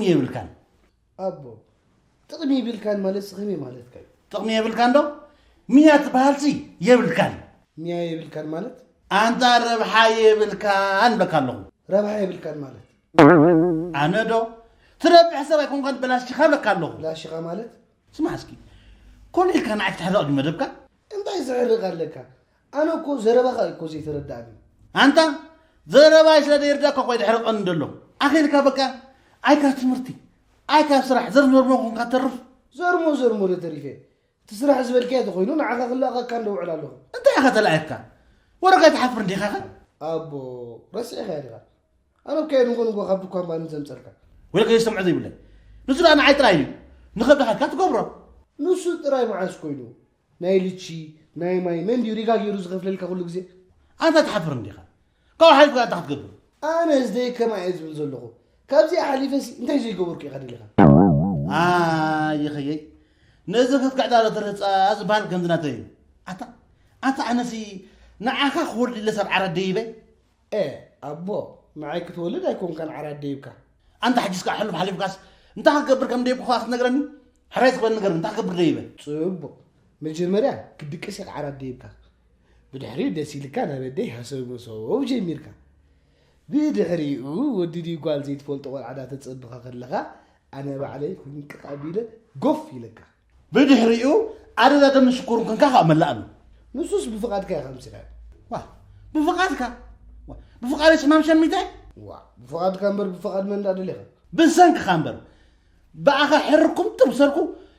የብልካን። ኣቦ፣ ጥቕሚ ይብልካን ማለት ስኽሚ ማለትካ እዩ። ጥቕሚ የብልካን ዶ? ሚያ ትበሃልሲ የብልካን። ሚያ የብልካን ማለት ኣንታ ረብሓ የብልካን ብለካ ኣለኹ። ረብሓ የብልካን ማለት ኣነ ዶ ትረብሕ ሰብ ኣይኮንካን፣ በላሽኻ ብለካ ኣለኹ። ላሽኻ ማለት ስማዕ እስኪ፣ ኮነ ኢልካ ንዓይ ክትሕረቕ ድዩ መደብካ? እንታይ ዝሕርቕ ኣለካ? ኣነ እኮ ዘረባኻ እዩ እኮ ዘይተረዳእኒ። ኣንታ ዘረባይ ስለ ዘይርዳእካ እኮ ኣይድሕርቐኒ ደሎ። ኣኺልካ በቃ፣ ኣይ ካብ ትምህርቲ፣ ኣይ ካብ ስራሕ፣ ዘርሞ ኮንካ ተርፍ። ዘርሞ ዘርሞ ዶ ተሪፈ? እቲ ስራሕ ዝበልካዮ ተኾይኑ ንዓኻ ክለኣኸካ እንደ ውዕል ኣለኹ። እንታይ ኢኻ ተላኢኽካ? ወረቀ ትሓፍር እንዲኻ ኸ? ኣቦ፣ ረሲዕኻዮ ዲኻ? ኣነ እኮ እየ ንጎ ንጎ ካብ ድኳን ባኒ ዘምፀልካ። ወይለ ከይሰምዖ ዘይብለይ። ንሱ ደኣ ንዓይ ጥራይ እዩ። ንኸብድኻ ኢልካ ትገብሮ። ንሱ ጥራይ መዓስ ኮይኑ? ናይ ልቺ፣ ናይ ማይ፣ መን ድዩ ሪጋ ገይሩ ዝኸፍለልካ ኩሉ ግዜ? ኣንታ ትሓፍር እንዲኻ። ካብኡ ሓሊፍካ እንታይ ክትገብር? ኣነ ዝደይ ከማ እየ ዝብል ዘለኹ። ካብዚኣ ሓሊፈሲ እንታይ ዘይገበርኩ ኢኻ ደሊኻ? ኣየኸየይ። ነዚ ክትክዕዳ ዶ ትርህፃ ዝበሃል ከምዚ ናተይ እዩ። ኣታ ኣታ ኣነሲ ንዓኻ ክወልድ ኢለ ሰብ ዓራት ደይበ? ኤ ኣቦ፣ ንዓይ ክትወልድ ኣይኮንካን ዓራት ደይብካ። ኣንታ ሕጂስ ከዓ ሕሉፍ ሓሊፍካስ እንታይ ክትገብር ከም ደይብኩ ከዓ ክትነግረኒ? ሕራይ ዝበል ንገርኒ፣ እንታይ ክገብር ደይበ? ጽቡቕ። መጀመርያ ክድቅስ ኢኻ ዓራት ደይብካ። ብድሕሪኡ ደስ ኢልካ ናብ ኣደይ ሃሰው መሰው ጀሚርካ። ብድሕሪኡ ወዲ ድዩ ጓል ዘይትፈልጦ ቆልዓ ዳተጸበኻ ከለኻ ኣነ ባዕለይ ፍንቅቕ ኣቢለ ጎፍ ኢለካ። ብድሕሪኡ ኣደዳ ደም ሽኮርን ኮንካ ከዓ መላእኑ። ንሱስ ብፍቓድካ ኢኻ ኣምጺኻዮ። ዋ ብፍቓድካ ዋ ብፍቓደይ ሕማም ሸሚተ ዋ ብፍቓድካ እምበር ብፍቓድ መን ደኣ ደሊኻ? ብሰንክኻ እምበር ብኣኻ ሕርኩም ጥብሰርኩ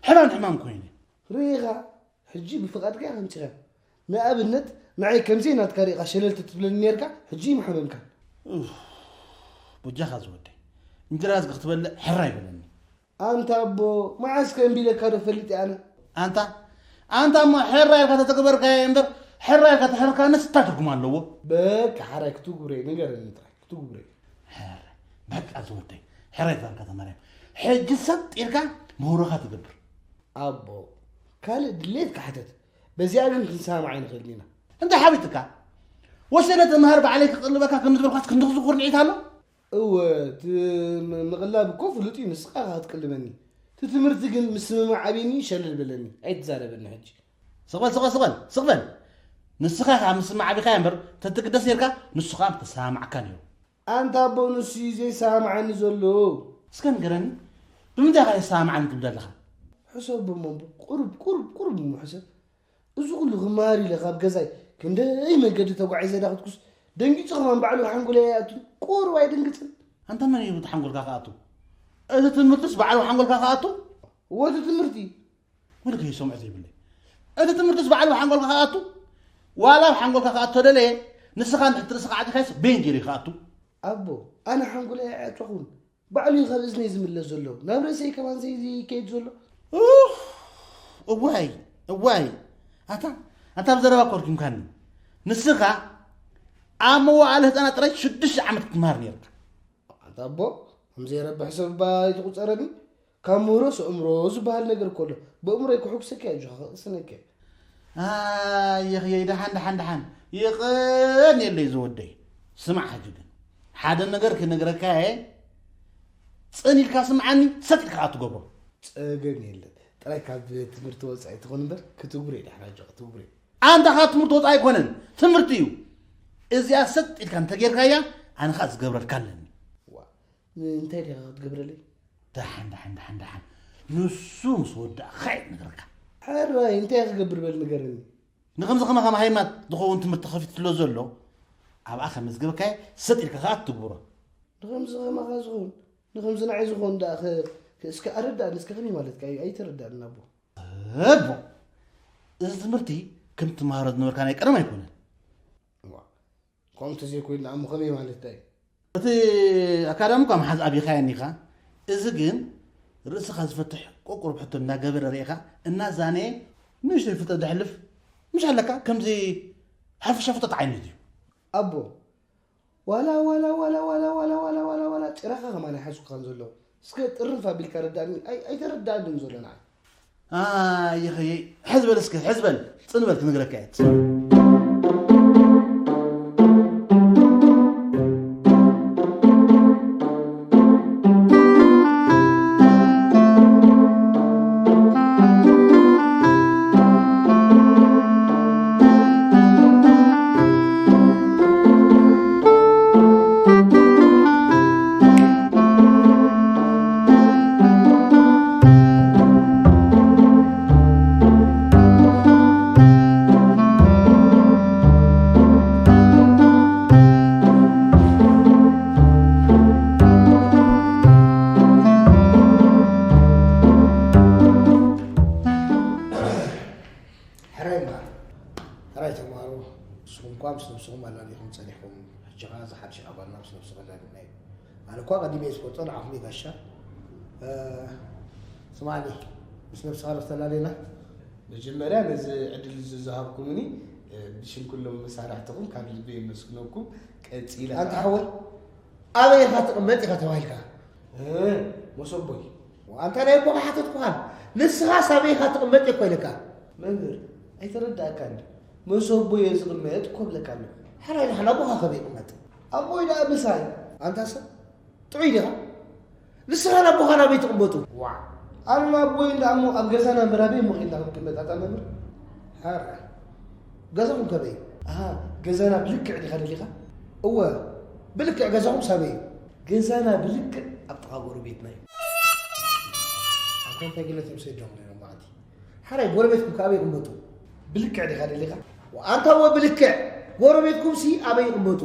ሕማም ሕማም ኮይነ። ርኢኻ ሕጂ ብፍቓድካ ኢኻ ኣምጺኻዮ። ንኣብነት ንዓይ ከምዘይ ናትካ ርኢኻ ሸለል ተትብለኒ ኔርካ ሕጂ ምሓመምካን። በጃኻ ዝወደይ እንጀራ ዝግ ክትበልዕ ሕራይ በለኒ። ኣንታ ኣቦ መዓስ ከ እምቢ ኢለካ ዶ ፈልጥ ኣነ? ኣንታ ኣንታ እሞ ሕራይ ኢልካ ተተግበርካዮ እምበር ሕራይ ኢልካ ተሕርካንስ እንታይ ትርጉም ኣለዎ? በቃ ሕራይ ክትጉብረ እዩ ንገረኒ ጥራይ ክትጉብረ እዩ። ሕራይ በቃ ዝወደይ ሕራይ ተባልካ ተማርያም ሕጂ ሰጥ ኢልካ መውረኻ ትገብር። ኣቦ ካልእ ድሌት ክሓተት በዚኣ ግን ክንሰማማዕ ኣይንኽእልን ኢና። እንታይ ሓቢጥካ? ወሰነ ተምሃር ባዕለይ ክቕልበካ ከም ዝበልኳስ ክንድኽዚ ኩርንዒት ኣሎ? እወ እቲ ም- ምቕላብ እኮ ፍሉጥ እዩ ንስኻ ኢኻ ክትቅልበኒ እቲ ትምህርቲ ግን ምስምማዕ ኣብየኒ ሸለል በለኒ ኣይትዛረበኒ ሕጂ ስቕበል ስቕበል ስቕበል ስቕበል ንስኻ ኢኻ ምስማዕ ኣቢኻያ እምበር ተትግደስ ነርካ ንሱ ኸኣ ምተሰማማዕካ ነይሩ ኣንታ ኣቦ ንሱ እዩ ዘይሰማማዓኒ ዘሎ እስከ ንገረኒ ብምንታይ ኢኻ የሰማማዓኒ ትብል ኣለኻ ሕሰብ ብመንቦ ቁሩብ ቁሩብ ቁሩብ እሞ ሕሰብ እዚ ኩሉ ክመሃር ኢለ ካብ ገዛይ ክንደይ መንገዲ ተጓዒዘ ዳኸድኩስ ደንጊጹ ከማን ባዕሉ ሓንጎለይ ኣይኣቱን። ቁሩብ ኣይድንግጽን። ኣንታ መን እዩ ብቲ ሓንጎልካ ክኣቱ? እቲ ትምህርትስ ባዕሉ ሓንጎልካ ክኣቱ? ወቲ ትምህርቲ ወልከ ይሰምዖ ዘይብለይ። እቲ ትምህርትስ ባዕሉ ሓንጎልካ ክኣቱ? ዋላ ኣብ ሓንጎልካ ክኣቱ ተደለየ ንስኻ ንሕቲ ርእስኻ ዓጢኻዮስ በየን ገይሩ እዩ ክኣቱ? ኣቦ ኣነ ሓንጎለይ ኣይኣተኹን። ባዕሉ እዩ ካብ እዝነይ ዝምለስ ዘሎ ናብ ርእሰይ ከማን ዘይ ዝከይድ ዘሎ ኡፍ እዋይ እዋይ ኣታ ኣታ ብዘረባ ኮርኪምካኒ ንስኻ ኣብ መዋእለ ህፃናት ጥራይ ሽዱሽተ ዓመት ክትመሃር ነርካ ኣታ ኣቦ ከምዘይረብሕ ሰብ እባ ኣይትቁፀረኒ ካብ ምህሮስ ኣእምሮ ዝበሃል ነገር እኮ ኣሎ በእምሮይ ክሕጉሰካ እየ ኣጆኻ ከቕስነካ እየ ኣየኽየይ ደሓን ደሓን ደሓን ይቕንየለይ ዝወደይ። ስማዕ ሕጂ ግን ሓደ ነገር ክነግረካ እየ። ጽን ኢልካ ስምዓኒ፣ ሰጥ ኢልካ ከኣ ትገብሮ። ጸገም የለን። ጥራይ ካብ ትምህርቲ ወጻኢ ትኹን እምበር ክትጉሬ ዳሕና ኣጆኻ ክትጉሬ። ኣንታ ካብ ትምህርቲ ወጻኢ ኣይኮነን፣ ትምህርቲ እዩ። እዚኣ ሰጥ ኢልካ እንተጌርካያ ኣነ ከኣ ዝገብረልካ ኣለኒ። ዋ እንታይ ዲኻ ክትገብረለይ? ደሓን ደሓን ደሓን ደሓን ንሱ ምስ ወዳእ ኸዒ ንግረካ። ሕራይ እንታይ ክገብር በል ንገረኒ። ንኸምዚ ከማኻ መሃይማት ዝኸውን ትምህርቲ ተኸፊቱ ስለ ዘሎ ኣብኣ ከመዝግበካየ ሰጥ ኢልካ ከኣ ትግብሮ። ንኸምዚ ከማኻ ዝኸውን ንኸምዚ ንዓይ ዝኸውን ደኣ እስከ ኣረዳእኒ እስከ ከመይ ማለትካ እዩ ኣይተረዳእኒ ኣቦ። ኣቦ እዚ ትምህርቲ ከም ትመሃሮ ዝነበርካ ናይ ቀደም ኣይኮነን። ከምኡ ተዘይኮይኑ ደኣ እሞ ከመይ ማለትካ እዩ? እቲ ኣካዳሚ እኳ መሓዝ ኣብይኻዮ እኒኻ፣ እዚ ግን ርእስኻ ዝፈትሕ ቁርቁሩብ ሕቶ እናገበረ ርኢኻ እናዛነየ ንእሽተይ ፍልጠት ዘሕልፍ ምሽ ኣለካ ከምዚ ሓፈሻ ፍልጠት ዓይነት እዩ። ኣቦ ዋላ ዋላ ዋላ ዋላ ዋላ ዋላ ዋላ ዋላ ጭራኻ ከማን ኣይሓዝኩኻን ዘለኹ እስከ ጥርንፍ ኣቢልካ ረዳእኒ ኣይተረዳእንን ዘሎ ንዓይ። ኣየኸየ ሕዝ በል እስከ ሕዝ በል ጽን በል ክነግረካ እየ። ምስ ነብስኹም ኣላሊኹም ጸኒሕኩም፣ ሕጂ ኸኣ እዚ ሓድሽ ኣባልና ምስ ነብስኻ ኣላሊና እዩ። ኣነ እኳ ቀዲመ እየ ዝፈልጦ፣ ንዓኹም እዩ ጋሻ። እ፣ ስማዕኒ፣ ምስ ነብስኻ ዶ ተላሌና? መጀመርያ ነዚ ዕድል እዚ ዝሃብኩምኒ፣ እ፣ ብሽም ኩሎም መሳርሕትኹም ካብ ልቢ የመስግነኩም። ቀጺለ ኣንታ ኸኣ ሓወይ፣ ኣበይ ኢኻ ትቕመጥ ኢኻ ተባሂልካ? እ፣ መሰቦይ። ኣንታ ናይ ኣቦኻ ሓተትኩኻን። ንስኻስ ኣበይ ኢኻ ትቕመጥ እኮ ኢለካ። መምህር፣ ኣይተረዳእካን ድዩ? መሰቦይ እየ ዝቕመጥ እኮ እብለካ ኣለኹ። ሕራይ ንሓን ኣቦኻ ከበይ ይቕመጥ? ኣቦይ ደኣ ምሳይ። ኣንታ ሰብ ጥዑይ ዲኻ? ንስኻን ኣቦኻን ኣበይ ትቕመጡ? ዋዕ። ኣነን ኣቦይን ደኣ እሞ ኣብ ገዛና እምበር ኣበይ እሞ ኬድና ክንቅመጥ ኣታ መምህር? ሕራይ። ገዛኹም ከበይ እዩ? ኣሃ፣ ገዛና ብልክዕ ዲኻ ደሊኻ? እወ፣ ብልክዕ ገዛኹም ሳበይ እዩ? ገዛና ብልክዕ ኣብ ጥቓ ጎረቤትና እዩ። ኣንታ እንታይ ገለ ትምሰል ዶ ነይሮም መዓልቲ? ሓራይ ጎረቤትኩም ከ ኣበይ ይቕመጡ? ብልክዕ ዲኻ ደሊኻ? ኣንታ እወ ብልክዕ ጎረቤትኩም ሲ ኣበይ ይቕመጡ?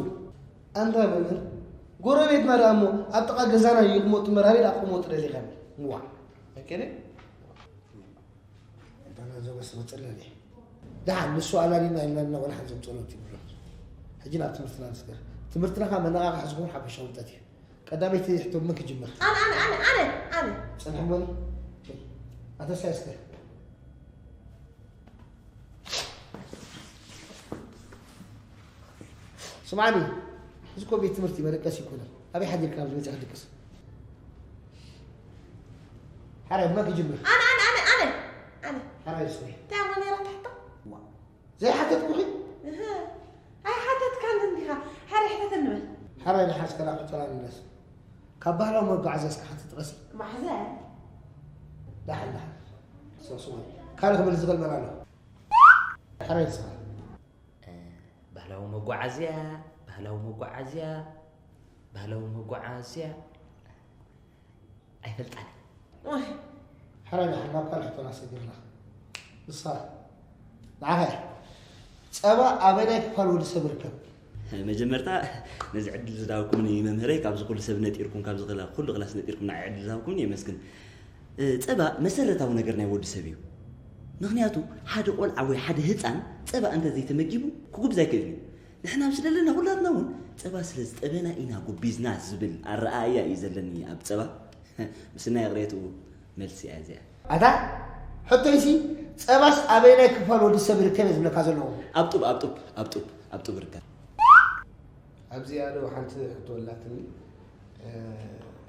ኣንታ መምህር፣ ጎረቤትና ደኣ እሞ ኣብ ጥቓ ገዛና ይቕመጡ እምበር ኣበይ ደኣ ክቕመጡ ደሊኻ? ዋዕ። ኣይከደ? ኣንታ ነዞ በስ መጸለሊ። ደሓን ንሱ ኣላሊና ኢልና ኢና ወላ ሓንቲ ዘምጸሎ ትብሎ። ሕጂ ናብ ትምህርትና ንስገር። ትምህርትና ከኣ መነቓቕሒ ዝኸውን ሓፈሻዊ ፍልጠት እዩ። ቀዳመይቲ ሕቶ መን ክጅምር? ኣነ ኣነ ኣነ ኣነ ኣነ። ጽንሕ እምበሉ። ኣንታ ሳይ እስከ። ስማዕኒ፣ እዚ እኮ ቤት ትምህርቲ መደቀሲ ኣይኮነን። ኣበይ ሓዲርካ ኣብዚ መጺኻ ትድቅስ? ሓራይ መን ክጅምር? ኣነ ኣነ ኣነ ኣነ ኣነ። ሓራይ እስከ። እንታይ እሞ ነይራ ትሕቶ? ዋ፣ ዘይሓተትኩኺ? እህ፣ ኣይሓተትካን እንዲኻ። ሓራይ ሕተተኒ በል። ሓራይ ንሓስከላ ክተላ ንመስ። ካብ ባህላዊ መጓዓዝያ እስከ ሓንቲ ጥቀሲ። ማሕዘል። ደሓን ደሓን። ስማዕ ስማዕ። ካልእ ክመልስ ዝኽእል መን ኣሎ? ሓራይ ንስኻ። እ፣ ባህላዊ መጓዓዝያ፣ ባህላዊ መጓዓዝያ፣ ባህላዊ መጓዓዝያ ኣይፈልጣን። ዋይ። ሓራይ ደሓን ናብ ካልእ ሕቶና ሰጊርና። ንስኻ ንዓኻ እያ። ጸባ ኣበናይ ክፋል ወዲ ሰብ ይርከብ? መጀመርታ ነዚ ዕድል ዝዳበኩምኒ መምህረይ፣ ካብዚ ኩሉ ሰብ ነጢርኩም፣ ካብዚ ክላ-፣ ኩሉ ክላስ ነጢርኩም ንዓይ ዕድል ዝሃብኩምኒ የመስግን። እ፣ ጸባ መሰረታዊ ነገር ናይ ወዲ ሰብ እዩ። ምኽንያቱ ሓደ ቆልዓ ወይ ሓደ ህጻን ጸባ እንተ ዘይተመጊቡ ክጉብዝ ኣይክእልን እዩ። ንሕና ምስ ደለና ኩላትና እውን ጸባ ስለ ዝጠበና ኢና ጉቢዝና ዝብል ኣረኣእያ እዩ ዘለኒ ኣብ ጸባ። ምስናይ ይቕሬትኡ መልሲ እያ እዚኣ። ኣታ ሕቶይሲ ጸባስ ኣበየናይ ክፋል ወዲ ሰብ ይርከብ እየ ዝብለካ ዘለኹ። ኣብ ጡብ፣ ኣብ ጡብ፣ ኣብ ጡብ፣ ኣብ ጡብ ይርከብ። ኣብዚኣ ዶ ሓንቲ ሕቶ ኣላትኒ? እ፣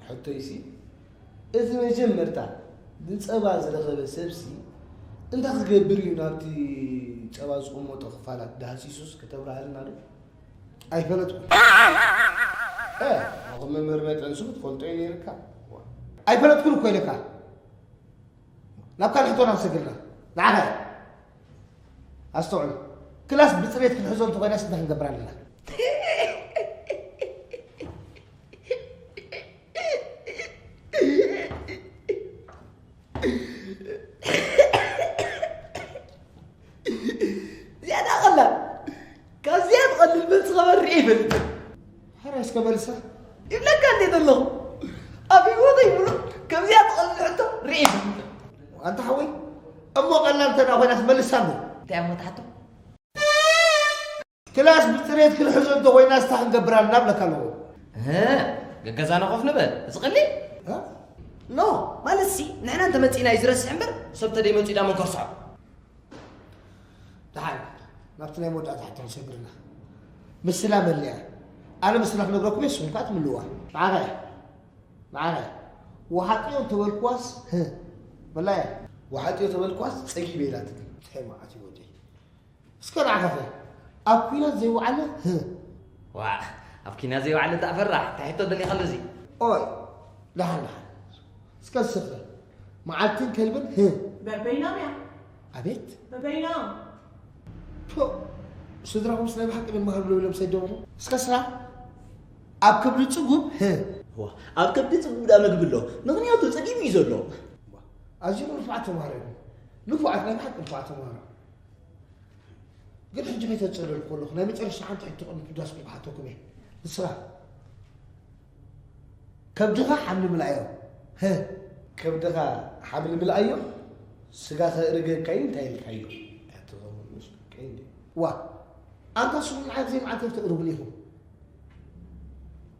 ሕቶይሲ፣ እዚ መጀመርታ ንጸባ ዝረኸበ ሰብሲ እንታይ ክገብር እዩ ናብቲ ጸባ ዝቕመጦ ክፋላት ዳህሲሱስ ከተብርሃልና ዶ? ኣይፈለጥኩን። እ፣ ኣኹም መምህር መጠንሱ ክትፈልጦ እዩ ነይርካ። ኣይፈለጥኩን እኮ ኢለካ። ናብ ካልእ ሕቶና ክሰግርና። ንዓኻ እየ። ኣስተውዕሉ። ክላስ ብጽሬት ክንሕዞ እንተኾይናስ እንታይ ክንገብር ኣለና? ዝያዳ ቀላል። ካብዚኣ ትቐልል መልሲ ከበር ርኤ ይፈልጥ። ሕራይ እስከ መልሳ። ይብለካ እንዴ ዘለኹ። ኣብ ህይወተይ ሙሉእ ከምዚኣ ትቐልል ሕቶ ርኤ ይፈልጥ። ኣንታ ሓወይ፣ እሞ ቀላል እንተ ደኣ ኮይናስ መልሳ እንዶ። እንታይ እሞ ትሓቶ? ክላስ ብጽሬት ክንሕዞ እንተ ኮይናስ እንታይ ክንገብር ኣለና እብለካ ኣለኹ። እህ፣ ገገዛና ኮፍ ንበል። እዚ ቀሊል? እ? ኖ፣ ማለትሲ ንሕና እንተ መጺእና እዩ ዝረስሕ እምበር ሰብ እንተ ደይመጹ እዩ ዳ መን ከርስዖ? ደሓን፣ ናብቲ ናይ መወዳእታ ሕቶ ክንሰግርና። ምስላ መለያ። ኣነ ምስላ ክነግረኩም እየ፣ ንስኹም ከኣ ትምልእዋ። ንዓኻ እያ። ንዓኻ እያ። ወሓጥዮ እንተበልኩዋስ፣ ህ፣ መላያ። ወሓጥዮ ተበልኩዋስ ጸጊበ ኢላትኒ። እንታይ መዓት እዩ ወደይ? እስከ ንዓኻ ኸ? ኣብ ኲናት ዘይወዓለ፣ ህ። ዋእ፣ ኣብ ኲናት ዘይወዓለ ደኣ ፈራሕ። እንታይ ሕቶ ደሊኻ ኣሎ እዚ? ኦይ፣ ደሓን፣ ደሓን። እስከ ዝስኽረ። መዓልትን ከልብን፣ ህ። በበይኖም እዮም። ኣቤት። በበይኖም። ፖ፣ ስድራኹምስ ናይ ብሓቂ ንመሃር ብሎ ኢሎም ሰደውኹም? እስከ ስራ። ኣብ ከብዲ ጽጉብ፣ ህ። ዋ፣ ኣብ ከብዲ ጽጉብ ደኣ መግቢ ኣሎ። ምኽንያቱ ጸጊቡ እዩ ዘሎ። ኣዝዮም ንፉዓት ተምሃሮ እዮም። ንፉዓት፣ ናይ ብሓቂ ንፉዓት ተምሃሮ። ግን ሕጂ ከይተጸለልኩ ከለኹ፣ ናይ መጨረሽታ ሓንቲ ሕቶ ቅድሚ ክዳስኩም ክሓተኩም እየ። ንስኻ፣ ከብድኻ ሓምሊ ምልኣዮ። ህ። ከብድኻ ሓምሊ ምልኣዮ፣ ስጋ ከእርገካ እዩ፣ እንታይ ኢልካዮ? እያ ትኸውን፣ ምስ ከይንዲ። ዋ። ኣንታ ንስኹም ንዓይ ብዘይ መዓልቲ ተቕርቡኒ ኢኹም።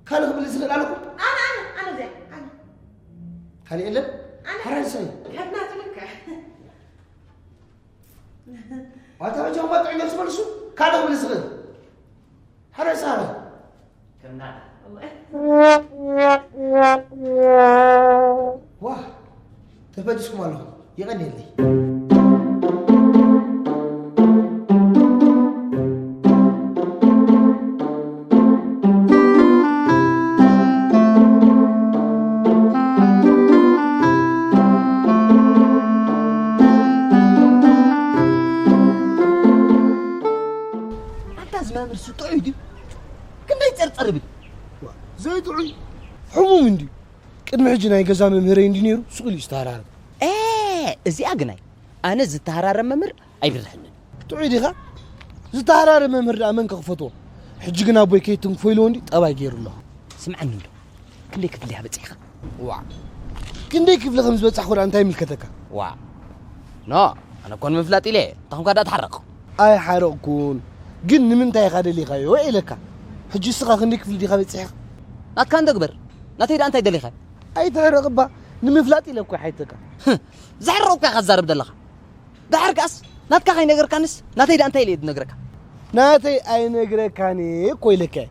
ካልእ ክብል ዝኽእል ኣለኩም? ኣነ ኣነ ኣነ እዚኣ ኣነ ካልእ የለን? ኣነ ሓራይ ሰይ። ከብና ትብልካ ዋታ መቸም ባጥዕ መልስ መልሱ። ካልእ ክብል ዝኽእል ሓራይ ሳራ። ከምና ዋ ተፈዲስኩም ኣለኹም። የቐንየለይ። ኣታ ዝመምህር ስጥዑይ ድዩ? ክንደይ ጸርጸር ብል? ዘይጥዑይ ሕሙም እንድዩ። ቅድሚ ሕጂ ናይ ገዛ መምህረይ እንዲ ነይሩ ስቕ ኢሉ እዩ ዝተሃራረብ። እዚኣ ግናይ ኣነ ዝተሃራረብ መምህር ኣይብርህንን። ጥዑይ ዲኻ? ዝተሃራረብ መምህር ደኣ መን ከኽፈትዎ? ሕጂ ግን ኣቦይ ከይትንክፎ ኢልዎ እንዲ ጠባይ ገይሩ ኣሎ። ስምዓኒ እንዶ ክንደይ ክፍሊ ኢኻ በጺሕኻ? ዋእ ክንደይ ክፍሊ ከም ዝበጻሕኩ ደኣ እንታይ ይምልከተካ? ዋእ ኖእ ኣነ እኮ ንምፍላጥ ኢለ እየ። እንታይ ኾንካ ደኣ ተሓረቕ? ኣይሓረቕኩን ግን ንምንታይ ኢኻ ደሊኻዮ ኢለካ። ሕጂ እስኻ ክንደይ ክፍሊ ዲኻ በጺሕኻ? ናትካ እንዶ ግበር። ናተይ ደኣ እንታይ ደሊኻዮ? ኣይትሕረቕ እባ ንምፍላጥ ኢለ እኮ እየ ሓቲተካ። ዘሕርቕ እኮ ኢኻ ትዛረብ ዘለኻ። ደሓር ከኣስ ናትካ ከይነገርካንስ ናተይ ደኣ እንታይ ኢለ እየ ዝነግረካ? ናተይ ኣይነግረካን እየ እኮ ኢለካ እየ።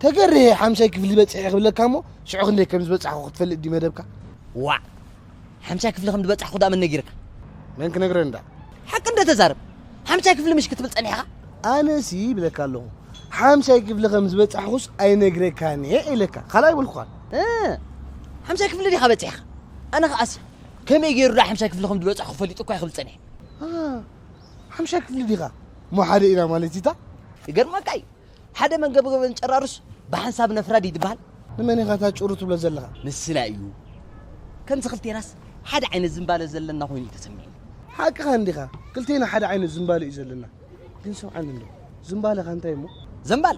ተገርህ እየ ሓምሻይ ክፍሊ በጺሐ ክብለካ እሞ ሽዑ ክንደይ ከም ዝበጻሕኩ ክትፈልጥ ድዩ መደብካ? ዋእ ሓምሻይ ክፍሊ ከም ዝበጻሕኩ ደኣ መን ነጊርካ? መን ክነግረኒ ደኣ? ሓቂ እንዶ ተዛረብ። ሓምሻይ ክፍሊ ምሽ ክትብል ጸኒሕኻ? ኣነሲ ይብለካ ኣለኹ ሓምሻይ ክፍሊ ከም ዝበጻሕኩስ ኣይነግረካን እየ ኢለካ። ካልእ ኣይበልኩኻን። እ ሓምሻይ ክፍሊ ዲኻ በጺሕኻ? ኣነ ከኣሲ ከመይ ገይሩ ደኣ ሓምሻይ ክፍሊ ከም ዝበጻሕኩ ፈሊጡ እኳ እዩ ክብል ጸኒሐ። እ ሓምሻይ ክፍሊ ዲኻ? እሞ ሓደ ኢና ማለት እዩ እታ? ይገርመካ እዩ። ሓደ መንገብገቢ እንጨራሩስ ብሓንሳብ ነፍራድ እዩ ዝበሃል። ንመን ኢኻ እታ ጭሩ ትብሎ ዘለኻ? ንስላ እዩ። ከምዚ ክልቴናስ ሓደ ዓይነት ዝምባለ ዘለና ኮይኑ እዩ ተሰሚዑኒ። ሓቅኻ እንዲኻ ክልቴና ሓደ ዓይነት ዝምባለ እዩ ዘለና። ግን ስምዓኒ እንዶ ዝምባለኻ እንታይ እሞ? ዘምባል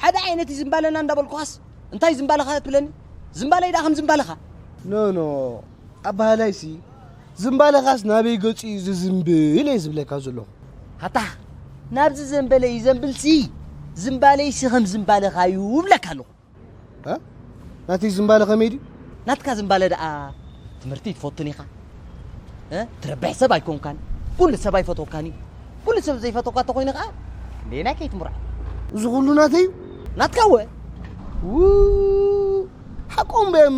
ሓደ ዓይነት እዩ ዝምባለና እንዳበልኩኻስ እንታይ ዝምባለኻ ትብለኒ? ዝምባለይ ደኣ ከም ዝምባለኻ። ኖ ኖ ኣበሃህላይሲ ዝምባለኻስ ናበይ ገጹ እዩ ዝዝምብል እየ ዝብለካ ዘለኹ። ኣታ ናብዚ ዘንበለ እዩ ዘንብልሲ ዝምባለይሲ ከም ዝምባለኻ እዩ እብለካ ኣለኹ። እ? ናተይ ዝምባለ ከመይ ድዩ? ናትካ ዝምባለ ደኣ ትምህርቲ ኣይትፈቱን ኢኻ። እ? ትረብሕ ሰብ ኣይኮንካን። ኩሉ ሰብ ኣይፈትወካን እዩ። ኩሉ ሰብ ዘይፈትወካ እንተኾይኑ ኸዓ ክንደየናይ ከይትምርዖ? እዚ ኩሉ ናተይ እዩ? ናትካ እወ። ው ሓቆም በም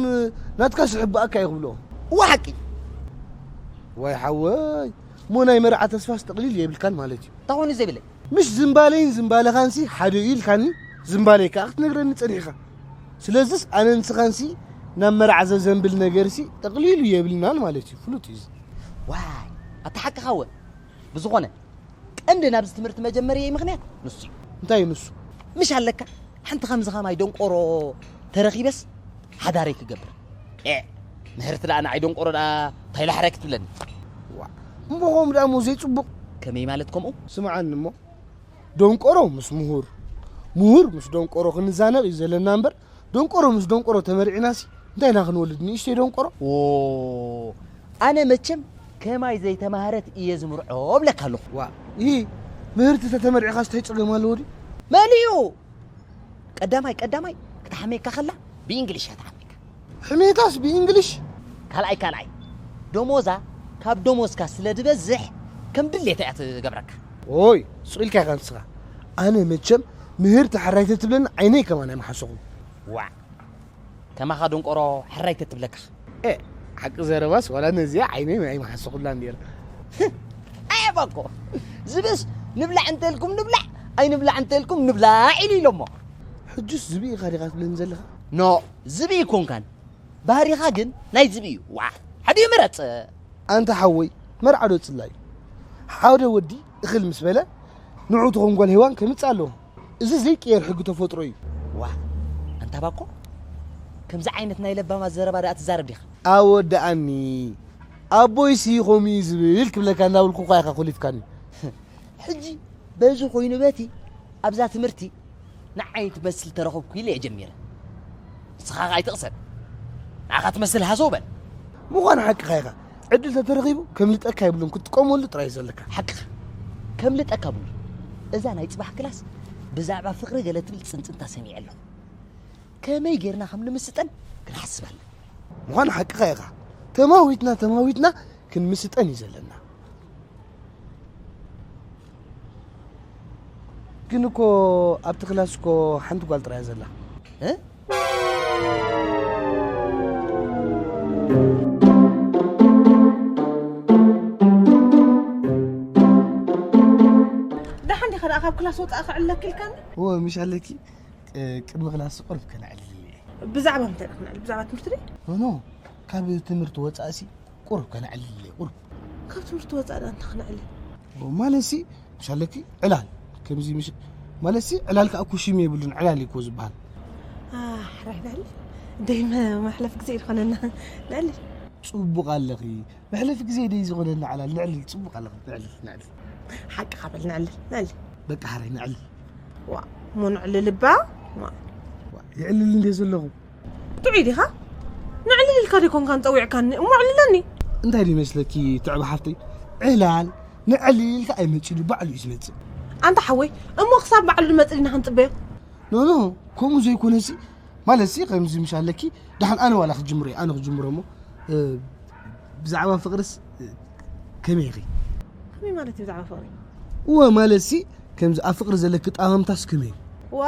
ናትካ ስሕባእካ እዩ ክብሎ። እወ ሓቂ። ዋይ ሓወይ እሞ ናይ መርዓ ተስፋስ ጠቕሊል የብልካን ማለት እዩ። እንታይ ኮይኑ ዘይብለይ? ምሽ ዝምባለይን ዝምባለኻንሲ ሓደ እዩ ኢልካኒ ዝምባለይ ከኣ ክትነግረኒ ጸኒሕካ። ስለዝስ ኣነን ንስኻንሲ ናብ መርዓ ዘዘንብል ነገርሲ ጠቕሊሉ የብልናን ማለት እዩ። ፍሉጥ እዩ እዚ። ዋይ ኣታ ሓቅኻ እወ። ብዝኾነ ቀንዲ ናብዚ ትምህርቲ መጀመርየይ ምኽንያት ንሱ እዩ። እንታይ እዩ ንሱ? ምሽ ኣለካ ሓንቲ ከምዚ ኸማይ ደንቆሮ ተረኺበስ ሓዳረይ ክገብር። ኤእ ምህርቲ ደኣ ንዓይ ደንቆሮ ደኣ እንታይ ላሕራይ ክትብለኒ? ዋእ እሞ ከምኡ ደኣ እሞ ዘይጽቡቕ። ከመይ ማለት ከምኡ? ስምዓኒ እሞ ደንቆሮ ምስ ምሁር፣ ምሁር ምስ ደንቆሮ ክንዛነቕ እዩ ዘለና እምበር ደንቆሮ ምስ ደንቆሮ ተመርዒናሲ እንታይ ኢና ክንወልድ ንእሽተይ ደንቆሮ? ዎ ኣነ መቸም ከማይ ዘይተማህረት እየ ዝምርዖ እብለካ ኣለኹ። ዋእ ይሂ ምህርቲ ተተመርዒኻስ እንታይ ጸገም ኣለዎ ድዩ? መሊኡ ቀዳማይ ቀዳማይ ክትሓመየካ ከላ ብእንግሊሽ እያ ትሓመየካ። ሕሜታስ ብእንግሊሽ? ካልኣይ ካልኣይ ደሞዛ ካብ ደሞዝካ ስለ ዝበዝሕ ከም ድሌታ እያ ትገብረካ። ኦይ ሱቕ ኢልካ ኢኻ ንስኻ። ኣነ መቸም ምህርቲ ሕራይ ተትብለኒ ዓይነይ ከማን ኣይምሓሰኹን። ዋእ ከማኻ ደንቆሮ ሕራይ ተትብለካ። ኤእ ሓቂ ዘረባስ ዋላ ነዚኣ ዓይነይ ኣይምሓሰኹላን ነይረ። ኣየባኮ ዝብእስ ንብላዕ እንተልኩም ንብላዕ ኣይንብላዕ እንተልኩም ንብላዕ ኢሉ ኢሎሞ። ሕጅስ ዝብኢ ኢኻ ዲኻ ትብለኒ ዘለኻ? ኖእ ዝብኢ ኣይኮንካን ባህሪኻ ግን ናይ ዝብኢ እዩ ዋእ ሓዲኡ ምረፅ። ኣንታ ሓወይ መርዓ ዶ ፅላዩ ሓደ ወዲ እኽል ምስ በለ ንዑ ትኾን ጓል ሄዋን ከምፅእ ኣለዎ። እዚ ዘይቅየር ሕጊ ተፈጥሮ እዩ። ዋእ ኣንታ ባኮ ከምዚ ዓይነት ናይ ለባማት ዘረባ ደኣ ትዛረብ ዲኻ? ኣወድኣኒ ኣቦይሲ ከምኡ እዩ ዝብል ክብለካ እንዳበልኩ እኳ ኢኻ ኮሊፍካኒ። ሕጂ በዚ ኮይኑ በቲ ኣብዛ ትምህርቲ ንዓይ ትመስል ተረኸብኩ ኢለ እየ ጀሚረ። ንስኻ ከኣ ኣይትቕሰን። ንዓኻ ትመስል ሃሰው በል። ምዃን ሓቅኻ ኢኻ። ዕድል ተተረኺቡ ከምልጠካ የብሉን ክትጥቀመሉ ጥራይ እዩ ዘለካ። ሓቅኻ። ከምልጠካ ብሉ። እዛ ናይ ጽባሕ ክላስ ብዛዕባ ፍቕሪ ገለ ትብል ጽንጽንታ ሰሚዐ ኣለኹ። ከመይ ጌርና ከም ንምስጠን ክንሓስብ ኣለና። ምዃኑ ሓቅኻ ኢኻ። ተማዊትና፣ ተማዊትና ክንምስጠን እዩ ዘለና። ግን እኮ ኣብቲ ክላስ እኮ ሓንቲ ጓል ጥራይ እያ ዘላ። እ? ደሓን ዲኻ ደኣ ካብ ክላስ ወጻእ ክዕለክ ኢልካኒ? እወ፣ ምሽ ኣለኪ፣ ቅ-፣ ቅድሚ ክላስ ቁሩብ ከነዕልል እየ። ብዛዕባ ምንታይ ኢና ክነዕልል? ብዛዕባ ትምህርቲ ድዩ? ኖ፣ ኖ፣ ካብ ትምህርቲ ወጻእሲ ቁሩብ ከነዕልል እየ፣ ቁሩብ። ካብ ትምህርቲ ወጻእ ደኣ እንታይ ክነዕልል? ማለትሲ፣ ምሽ ኣለኪ፣ ዕላል። ከምዚ ምሽ-፣ ማለትሲ፣ ዕላል ከኣ እኮ ሽም የብሉን፣ ዕላል እዩ እኮ ዝበሃል። ኣሕ፣ ራይ ነዕልል። ደይ መ-፣ መሕለፍ ግዜ ዝኾነና። ነዕልል። ጽቡቕ ኣለኺ። መሕለፊ ግዜ ደይ ዝኾነና ዕላል፣ ነዕልል። ጽቡቕ ኣለኺ፣ ነዕልል፣ ነዕልል። ሓቅኻ በል፣ ነዕልል፣ ነዕልል። በቃ፣ ሓራይ፣ ነዕልል። ዋ፣ እሞ ነዕልል እባ። ዋ። ዋ፣ የዕልል እንድየ ዘለኹ። ጥዑይ ዲኻ? ነዕልል ኢልካ ዶ ኣይኮንካን ጸዊዕካኒ? እሞ ኣዕልለኒ። እንታይ ድዩ መስለኪ ትዕቢ ሓፍተይ? ዕላል፣ ነዕልል ኢልካ ኣይመጽእን እዩ፣ ባዕሉ እዩ ዝመጽእ። ኣንታ ሓወይ፣ እሞ ክሳብ ባዕሉ ዝመጽእ ዲና ክንጽበዮ? ኖ፣ ኖ፣ ከምኡ ዘይኮነሲ፣ ማለትሲ፣ ከምዚ ምሽ ኣለኪ፣ ደሓን ኣነ ዋላ ክጅምሮ እየ፣ ኣነ ክጅምሮ እሞ፣ እ፣ ብዛዕባ ፍቕርስ፣ እ፣ ከመይ ኢኺ? ከመይ ማለት እዩ ብዛዕባ ፍቕሪ? እወ፣ ማለትሲ፣ ከምዚ ኣብ ፍቕሪ ዘለኪ ጣመምታስ ከመይ እዩ? ዋ፣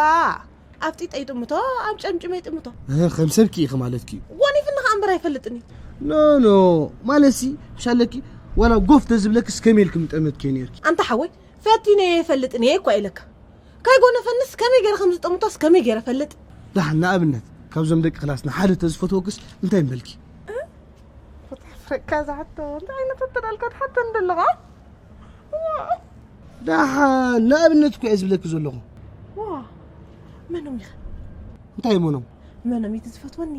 ኣብ ጢጠይ ይጥምቶ፣ ኣብ ጨምጭመይ ይጥምቶ። እህ፣ ከም ሰብኪ ኢኺ ማለትኪ እዩ። ወኒፍኒ ከኣ እምበር ኣይፈልጥን እዩ። ኖ፣ ኖ፣ ማለትሲ፣ ምሽ ኣለኪ፣ ዋላ ጎፍ ተዝብለክስ ከመይ ኢልኪ ምጠመትኪ ነይርኪ? ኣንታ ሓወይ፣ ፈቲነ እየ ይፈልጥን እየ እኳ ኢለካ። ከይጎነፈንስ ከመይ ገይረ ከም ዝጠምቶስ ከመይ ገይረ ፈልጥ? ደሓን ንኣብነት ካብዞም ደቂ ክላስና ሓደ ተዝፈትወክስ እንታይ ምበልኪ? እ? ክተሕፍረካ እዛ ሕቶ፣ እንታይ ዓይነት ሕቶ ዳልካ ትሓተኒ ዘለኻ? ዋ። ደሓን ንኣብነት እኮ እየ ዝብለኪ ዘለኹ። ዋ። መኖም ኢኻ? እንታይ መኖም? መኖም እዩ ዝፈትወኒ?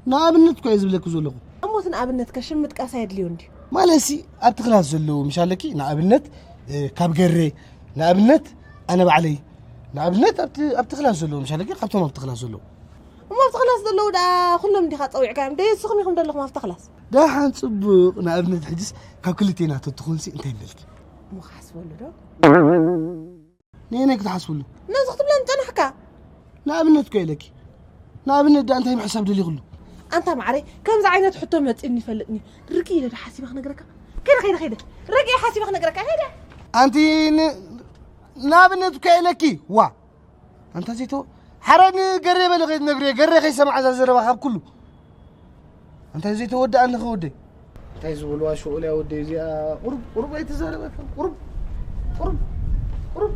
ንኣብነት እኮ እየ ዝብለኪ ዘለኹ። እሞ እቲ ንኣብነትከ ሽም ምጥቃስ ኣየድልዮን ድዩ? ማለትሲ ኣብቲ ክላስ ዘለዉ ምሽ ኣለኪ ንኣብነት፣ እ፣ ካብ ገሬ ንኣብነት ኣነ ባዕለይ ንኣብነት ኣብቲ፣ ኣብቲ ክላስ ዘለዉ ምሽ ኣለኪ ካብቶም ኣብቲ ክላስ ዘለዉ። እሞ ኣብቲ ክላስ ዘለዉ ደኣ ኩሎም እንዲኻ ጸዊዕካዮም? ደይ ንስኹም ኢኹም ዘለኹም ኣብቲ ክላስ? ደሓን ጽቡቕ ንኣብነት ሕጅስ ካብ ክልቴና ተትኾንሲ እንታይ ንበልኪ? እሞ ክሓስበሉ ዶ? ነየናይ ክትሓስብሉ? ነዚ ክትብለኒ ጸናሕካ። ንኣብነት እኮ ኢለኪ። ንኣብነት ደኣ እንታይ ምሕሳብ ደሊኽሉ? ኣንታ ማዕረይ፣ ከምዚ ዓይነት ሕቶ መጺእኒ ይፈልጥኒ። ርግእ ኢለ ዶ ሓሲበ ክነግረካ? ከይደ፣ ከይደ፣ ከይደ። ርግእ ኢለ ሓሲበ ክነግረካ፣ ከይደ። ኣንቲ ን-፣ ንኣብነት እኮ ኢለኪ። ዋ። ኣንታ ዘይተወ-፣ ሓረ ንገሬ በለ ከይትነግርዮ፣ ገሬ ከይሰምዓ እዛ ዘረባ ካብ ኩሉ። እንታይ ዘይተወድኣኒ ኸ ወደይ? እንታይ ዝበልዋ ሽቑል እያ ወደይ እዚኣ? ቁሩብ፣ ቁሩብ ኣይትዛረበካ። ቁሩብ፣ ቁሩብ፣ ቁሩብ።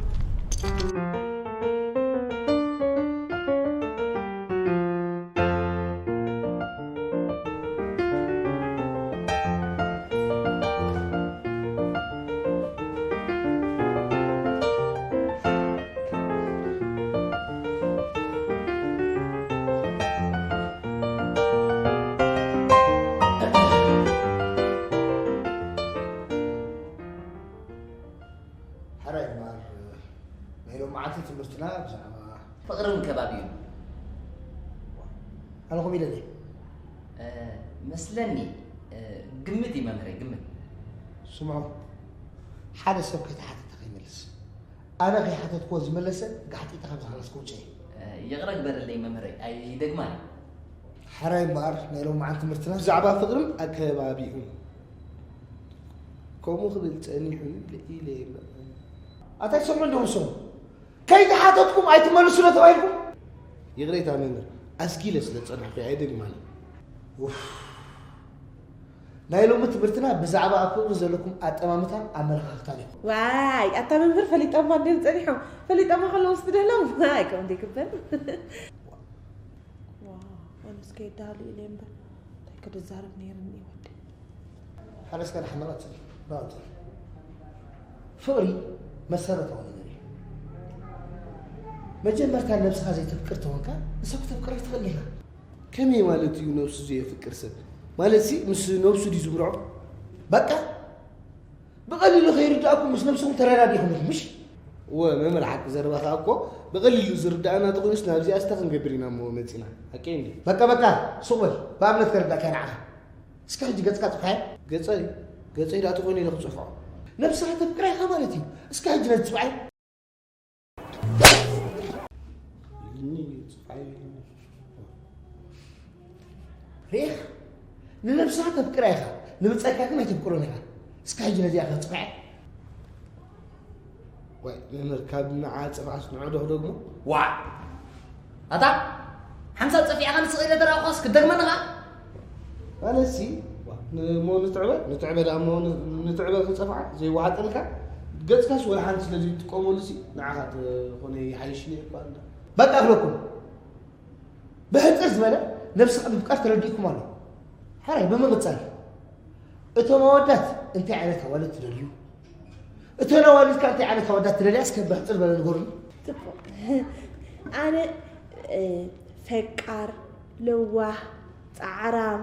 ሕራይ እምበኣር፣ ናይ ሎማዓንቲ ትምህርትና ብዛዕባ ፍቕርን ከባቢኡን። ኣነ ከምኡ ኢለ ድየ? እ፣ መስለኒ፣ እ፣ ግምት እዩ መምህረይ፣ ግምት። ስምዑ፣ ሓደ ሰብ ከይተሓተተ ከይመልስ። ኣነ ከይሓተትክዎ ዝመለሰ ጋሕጢጠ ካብዚ ክላስ ከውፅኦ እየ። እ፣ ይቕረ ግበረለይ መምህረይ፣ ኣይደግማን እየ። ሕራይ እምበኣር ናይ ሎማዓንቲ ትምህርትና ብዛዕባ ፍቕርን ኣከባቢኡን። ከምኡ ክብል ጸኒሑ ኢለ እየ እምበር። ኣታ ኣይትሰምዑን ዲኹም ንሶም? ከይተሓተትኩም ኣይትመልሱን ተባሂልኩም? ይቕሬታ መምህር፣ ኣስጊለ ስለ ዝጸናሕኩ እየ፣ ኣይደግማን እየ። ኡፍ። ናይ ሎሚ ትምህርትና ብዛዕባ ኣብ ፍቕሪ ዘለኩም ኣጠማምታን ኣመለኻኽታን እዩ። ዋይ፣ ኣታ መምህር ፈሊጦማ እንድዮም ጸኒሖም። ፈሊጦማ ከለዉ ስትደሎም፣ ዋይ፣ ከምኡ ዘይግበር። ዋው፣ ኣነስ ከየዳሉ ኢለ እምበር፣ እንታይ ክድዛረብ ነይርኒ ወዲ። ሓረስካ ደሓን ናባቲ፣ ናባቲ። ፍቕሪ መሰረታዊ ነገር እዩ። መጀመርታ ነብስኻ ዘይተፍቅር ተኾንካ፣ ንሰብ ክተፍቅር ኣይትኽእልን ኢኻ። ከመይ ማለት እዩ ነብሱ ዘየፍቅር ሰብ? ማለትሲ ምስ ነብሱ ድዩ ዝምርዖ? በቃ ብቐሊሉ ከይርድኣኩም ምስ ነብስኹም ተረዳዲእኹም ኢኹም፣ ምሽ? እወ፣ መምህር፣ ሓቂ ዘረባኻ እኮ ብቐሊሉ ዝርድኣና ተኾይኑስ ናብዚኣስ እንታይ ክንገብር ኢና እሞ መጺና? ሓቀይ እንድዩ። በቃ፣ በቃ፣ ሱቕ በል። ብኣብነት ከረዳእካ ንዓኻ። እስከ ሕጂ ገጽካ ጽፍሓዮ። ገጸይ? ገጸይ ደኣ ተኾይኑ ኢለ ክጽፍዖ? ነብስኻ ተፍቅራ ኢኻ ማለት እዩ። እስከ ሕጂ ነዚ ጽውዓይ። ሪኢኻ? ንነብስኻ ተፍቅራ ኢኻ፣ ንብጻይካ ግን ኣይተፍቅሮን ኢኻ። እስከ ሕጂ ነዚኣ ከጽንዓ። ወይ፣ መምህር፣ ካብ ንዓ ጸንዓስ ንዑ ዶ ክደግሞ? ዋዕ! ኣታ ሓንሳብ ጸፊዕካ ንስቕ ኢለ ተራእኳስ ክደግመኒ ኸኣ? ማለትሲ፣ ዋ፣ ንሞ ንትዕበ፣ ንትዕበ ደኣ እሞ ን-፣ ንትዕበ ክጸፍዓ ዘይወሓጠልካ፣ ገጽካስ ወላ ሓንቲ ስለ ዘይትጥቀመሉሲ ንዓኻ ተኾነ ይሓይሽኒ እኳ እንዳ። በቃ እብለኩም። ብሕጽር ዝበለ ነብስኻ ምፍቃር ተረዲእኩም ኣሎ። ሕራይ ብምቕጻል እቶም ኣወዳት እንታይ ዓይነት ኣዋልድ ትደልዩ? እተን ኣዋልድካ እንታይ ዓይነት ኣወዳት ትደልያ እስከ ብሕጽር ዝበለ ንገሩኒ። ጽቡቕ። ኣነ፣ እ፣ ፈቃር፣ ለዋህ፣ ጻዕራም፣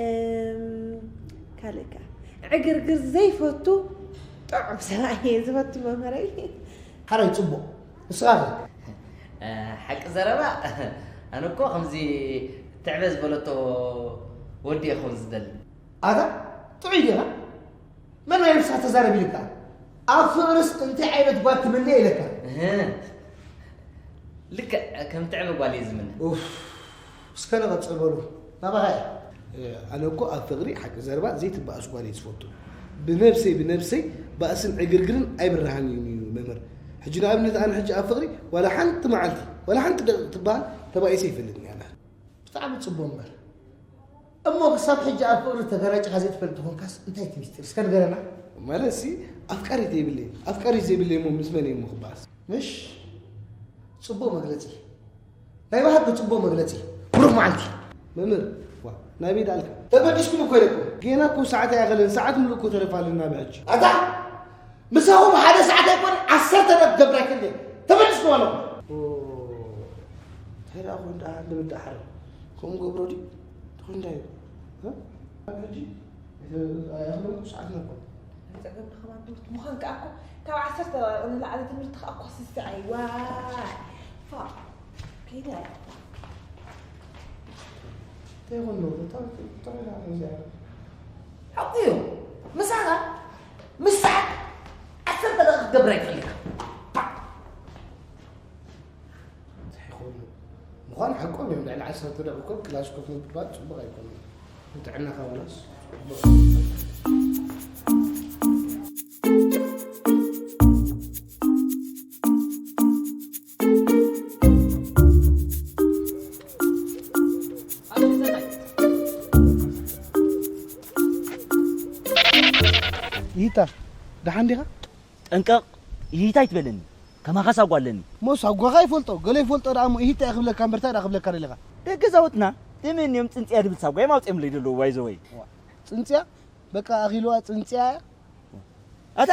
እም፣ ካልእ ከ ዕግርግር ዘይፈቱ ጥዑም ሰብኣይ እየ ዝፈቱ መምህረይ። ሕራይ ጽቡቕ። ንስኻ ከ? እ፣ ሓቂ ዘረባ፣ ኣነ እኮ ከምዚ ትዕበ ዝበለቶ ወዲ እየ ክኸውን ዝደሊ። ኣታ ጥዑይ ዲኻ? መን ናይ ንስኻ ተዛረብ ኢልካ? ኣብ ፍቕርስ እንታይ ዓይነት ጓል ትምነ ኢለካ? እህ። ልክዕ ከም ትዕበ ጓል እየ ዝምነ። ኡፍ፣ እስከ ንቐጽል በሉ። ናባኻ እየ። እ፣ ኣነ እኮ ኣብ ፍቕሪ ሓቂ ዘረባ ዘይትበኣስ ጓል እየ ዝፈቱ። ብነብሰይ፣ ብነብሰይ ባእስን ዕግርግርን ኣይብርሃን እዩ መምህር። ሕጂ ንኣብነት ኣነ ሕጂ ኣብ ፍቕሪ ዋላ ሓንቲ መዓልቲ፣ ዋላ ሓንቲ ደቂቕ ትበሃል ተባኢሰ ኣይፈልጥን እየ ኣነ። ብጣዕሚ ጽቡቕ እምበር። እሞ ክሳብ ሕጂ ኣብ ፍቕሪ ተገራጭኻ ዘይትፈልጥ ተኾንካስ እንታይ እቲ ሚስጢር? እስከ ንገረና። ማለትሲ ኣፍቃሪት የብለይን። ኣፍቃሪት ዘይብለይ እሞ ምስ መን እየ እሞ ክበኣስ? ምሽ? ጽቡቕ መግለጺ። ናይ ብሓቂ ጽቡቕ መግለጺ። ብሩኽ መዓልቲ። መምህር፣ ዋ፣ ናበይ ደኣልካ? ተበዲስኩም እኮ ኢለኩም። ጌና እኮ ሰዓት ኣይኣኸለን። ሰዓት ምሉእ እኮ ተረፋ ኣለና ብሕጂ። ኣታ ምሳኹም ሓደ ሰዓት ኣይኮነ፣ ዓሰርተ ደቂቕ ክገብር ኣይክእልን እየ። ተበዲስኩም ኣለኹም። ኦ፣ እንታይ ደኣ ኮይኑ ደኣ ልምዲ ኣሕረ። ከምኡ ገብሮ ድዩ? ትኾን እንታይ እዩ? እ? ኣብ ሕጂ፣ ኣይኣኽለኩም ሰዓትና እኮ። ጸገም ንኸማን ትምህርቲ ምዃን ከኣ እኮ ካብ ዓሰርተ ንላዕሊ ትምህርቲ ከኣ እኮ ስስዐ እዩ። ዋይ! ፋ! ከይደ። እንታይ ይኾን ነው? እታ፣ እታ፣ እታ፣ እዚኣ። ሓቁ እዩ። ምሳኻ ምስ ሰዓት ዓሰርተ ደቂቕ ክትገብር ኣይትኽእል ኢኻ። እንታይ ይኾን? ምዃን ሓቆም እዮም። ልዕሊ ዓሰርተ ደቂቕ ኮፍ ክላስ ኮፍ ምባል ጽቡቕ ኣይኮነን። ንጥዕናኻ ዋላስ ጽቡቕ። ይታ፣ ደሓን ዲኻ? ጠንቀቕ፣ ይታ ኣይትበለኒ። ከማኻ ሳጓ ኣለኒ። እሞ ሳጓኻ ይፈልጦ፣ ገለ ይፈልጦ ደኣ እሞ፣ ይታ እየ ክብለካ እምበር፣ እንታይ ደኣ ክብለካ ደሊኻ? ደገ ዛውትና፣ ተመንዮም ጽንጽያ ድብል ሳጓ እዮም ኣውጺኦምለይ ዘለዉ፣ ባይ ዘ ወይ። ጽንጽያ? በቃ ኣኺልዋ ጽንጽያ እያ። ኣታ፣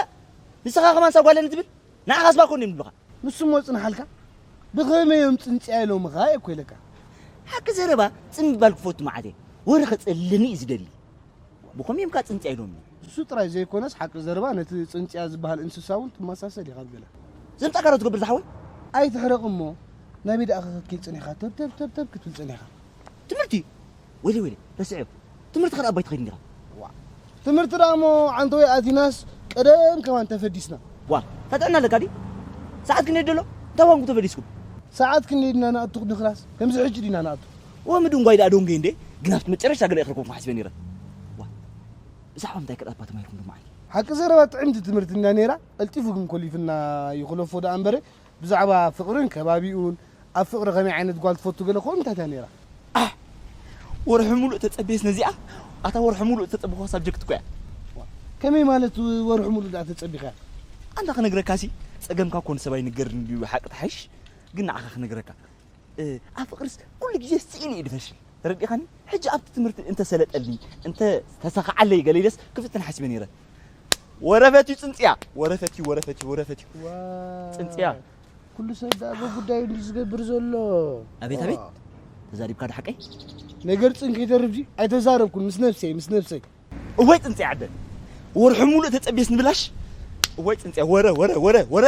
ንስኻ ከማን ሳጓ ኣለኒ ትብል? ንዓኻስ ባኮ እንዲዮም ዝብሉኻ። ንሱ እሞ ጽንሓልካ? ብኸመይ እዮም ጽንጽያ ኢሎምኻ እየ እኮ ኢለካ። ሓቂ ዘረባ ጽን ምባል ክፈቱ መዓት እየ። ወረ ከጸልለኒ እዩ ዝደሊ። ብኸመይ እዮም ከ ጽንጽያ ኢሎምኒ? እሱ ጥራይ ዘይኮነስ ሓቂ ዘረባ ነቲ ጽንጽያ ዝበሃል እንስሳ እውን ትመሳሰል ኢኻ ኣብ ገለ። ዘምጻእካ ዶ ትገብር ዝሓወይ? ኣይትሕረቕ እሞ፣ ናበይ ደኣ ክትከይድ ጸኒሕካ? ተብ፣ ተብ፣ ተብ፣ ተብ ክትብል ጸኒሕካ። ትምህርቲ? ወይለይ፣ ወይለይ፣ ረስዐዮ። ትምህርቲ ካልእ ኣባይ ትኸይድ እንዲኻ? ዋ። ትምህርቲ ደኣ እሞ ዓንተወይ ኣቲናስ ቀደም ከማን ተፈዲስና። ዋ፣ እንታይ ጥዕና ኣለካ ድዩ? ሰዓት ክንደይ ደሎ? እንታይ ዋንጉ ተፈዲስኩም? ሰዓት ክንደይ ዲና ንኣቱ ንክላስ? ከምዚ ሕጂ ዲና ንኣቱ? ዋ፣ ምድንጓይ ደኣ ደንጉየ እንዴ? ግን ኣብቲ መጨረሽታ ገለ ክረክበኩም ሓሲበ ነይረ። ዋ፣ ብዛዕባ ምንታይ ክረኣባ ተማሂርኩም ዶ መዓልቲ? ሓቂ ዘረባ ጥዕምቲ ትምህርቲ እንዳ ነይራ፣ ቀልጢፉ ግን ኮሊፍና ይኹለፎ ደኣ እምበረ፣ ብዛዕባ ፍቕርን ከባቢኡን፣ ኣብ ፍቕሪ ከመይ ዓይነት ጓል ትፈቱ ገለ ኮምታት እያ ነይራ። ኣሕ! ወርሒ ሙሉእ ተጸብየስ ነዚኣ? ኣታ ወርሒ ሙሉእ ዝተጸበኹዋ ሳብጀክት እኮ እያ። ከመይ ማለት ወርሒ ሙሉእ ደኣ ተጸቢኻ? ኣንታ ክነግረካሲ፣ ጸገምካ እኮ ንሰብ ኣይንገርን ድዩ፣ ሓቂ ትሓይሽ? ግን ንዓኻ ክነግረካ። እ፣ ኣብ ፍቕርስ ኩሉ ግዜ ስኢሉ እዩ ድፈሽል። ተረዲኻኒ? ሕጂ ኣብቲ ትምህርቲ እንተ ሰለጠልኒ፣ እንተ ተሳኽዓለይ ገለ ኢለስ ክፍትን ሓሲበ ነይረ። ወረ ፈትዩ ጽንጽያ! ወረ ፈትዩ፣ ወረ ፈትዩ፣ ወረ ፈትዩ። ዋይ። ጽንጽያ። ኩሉ ሰብ ደኣ በጉዳዩ እንዲ ዝገብር ዘሎ። ኣቤት፣ ኣቤት። ዋ። ተዛሪብካ ዶ ሓቀይ? ነገር ጽን ከይተርፍ ድዩ? ኣይተዛረብኩን፣ ምስ ነብሰይ፣ ምስ ነብሰይ። እዋይ ጽንጽያ ዓደ። ወርሒ ሙሉእ ተጸብየስ ንብላሽ። እዋይ ጽንጽያ፣ ወረ፣ ወረ፣ ወረ፣ ወረ።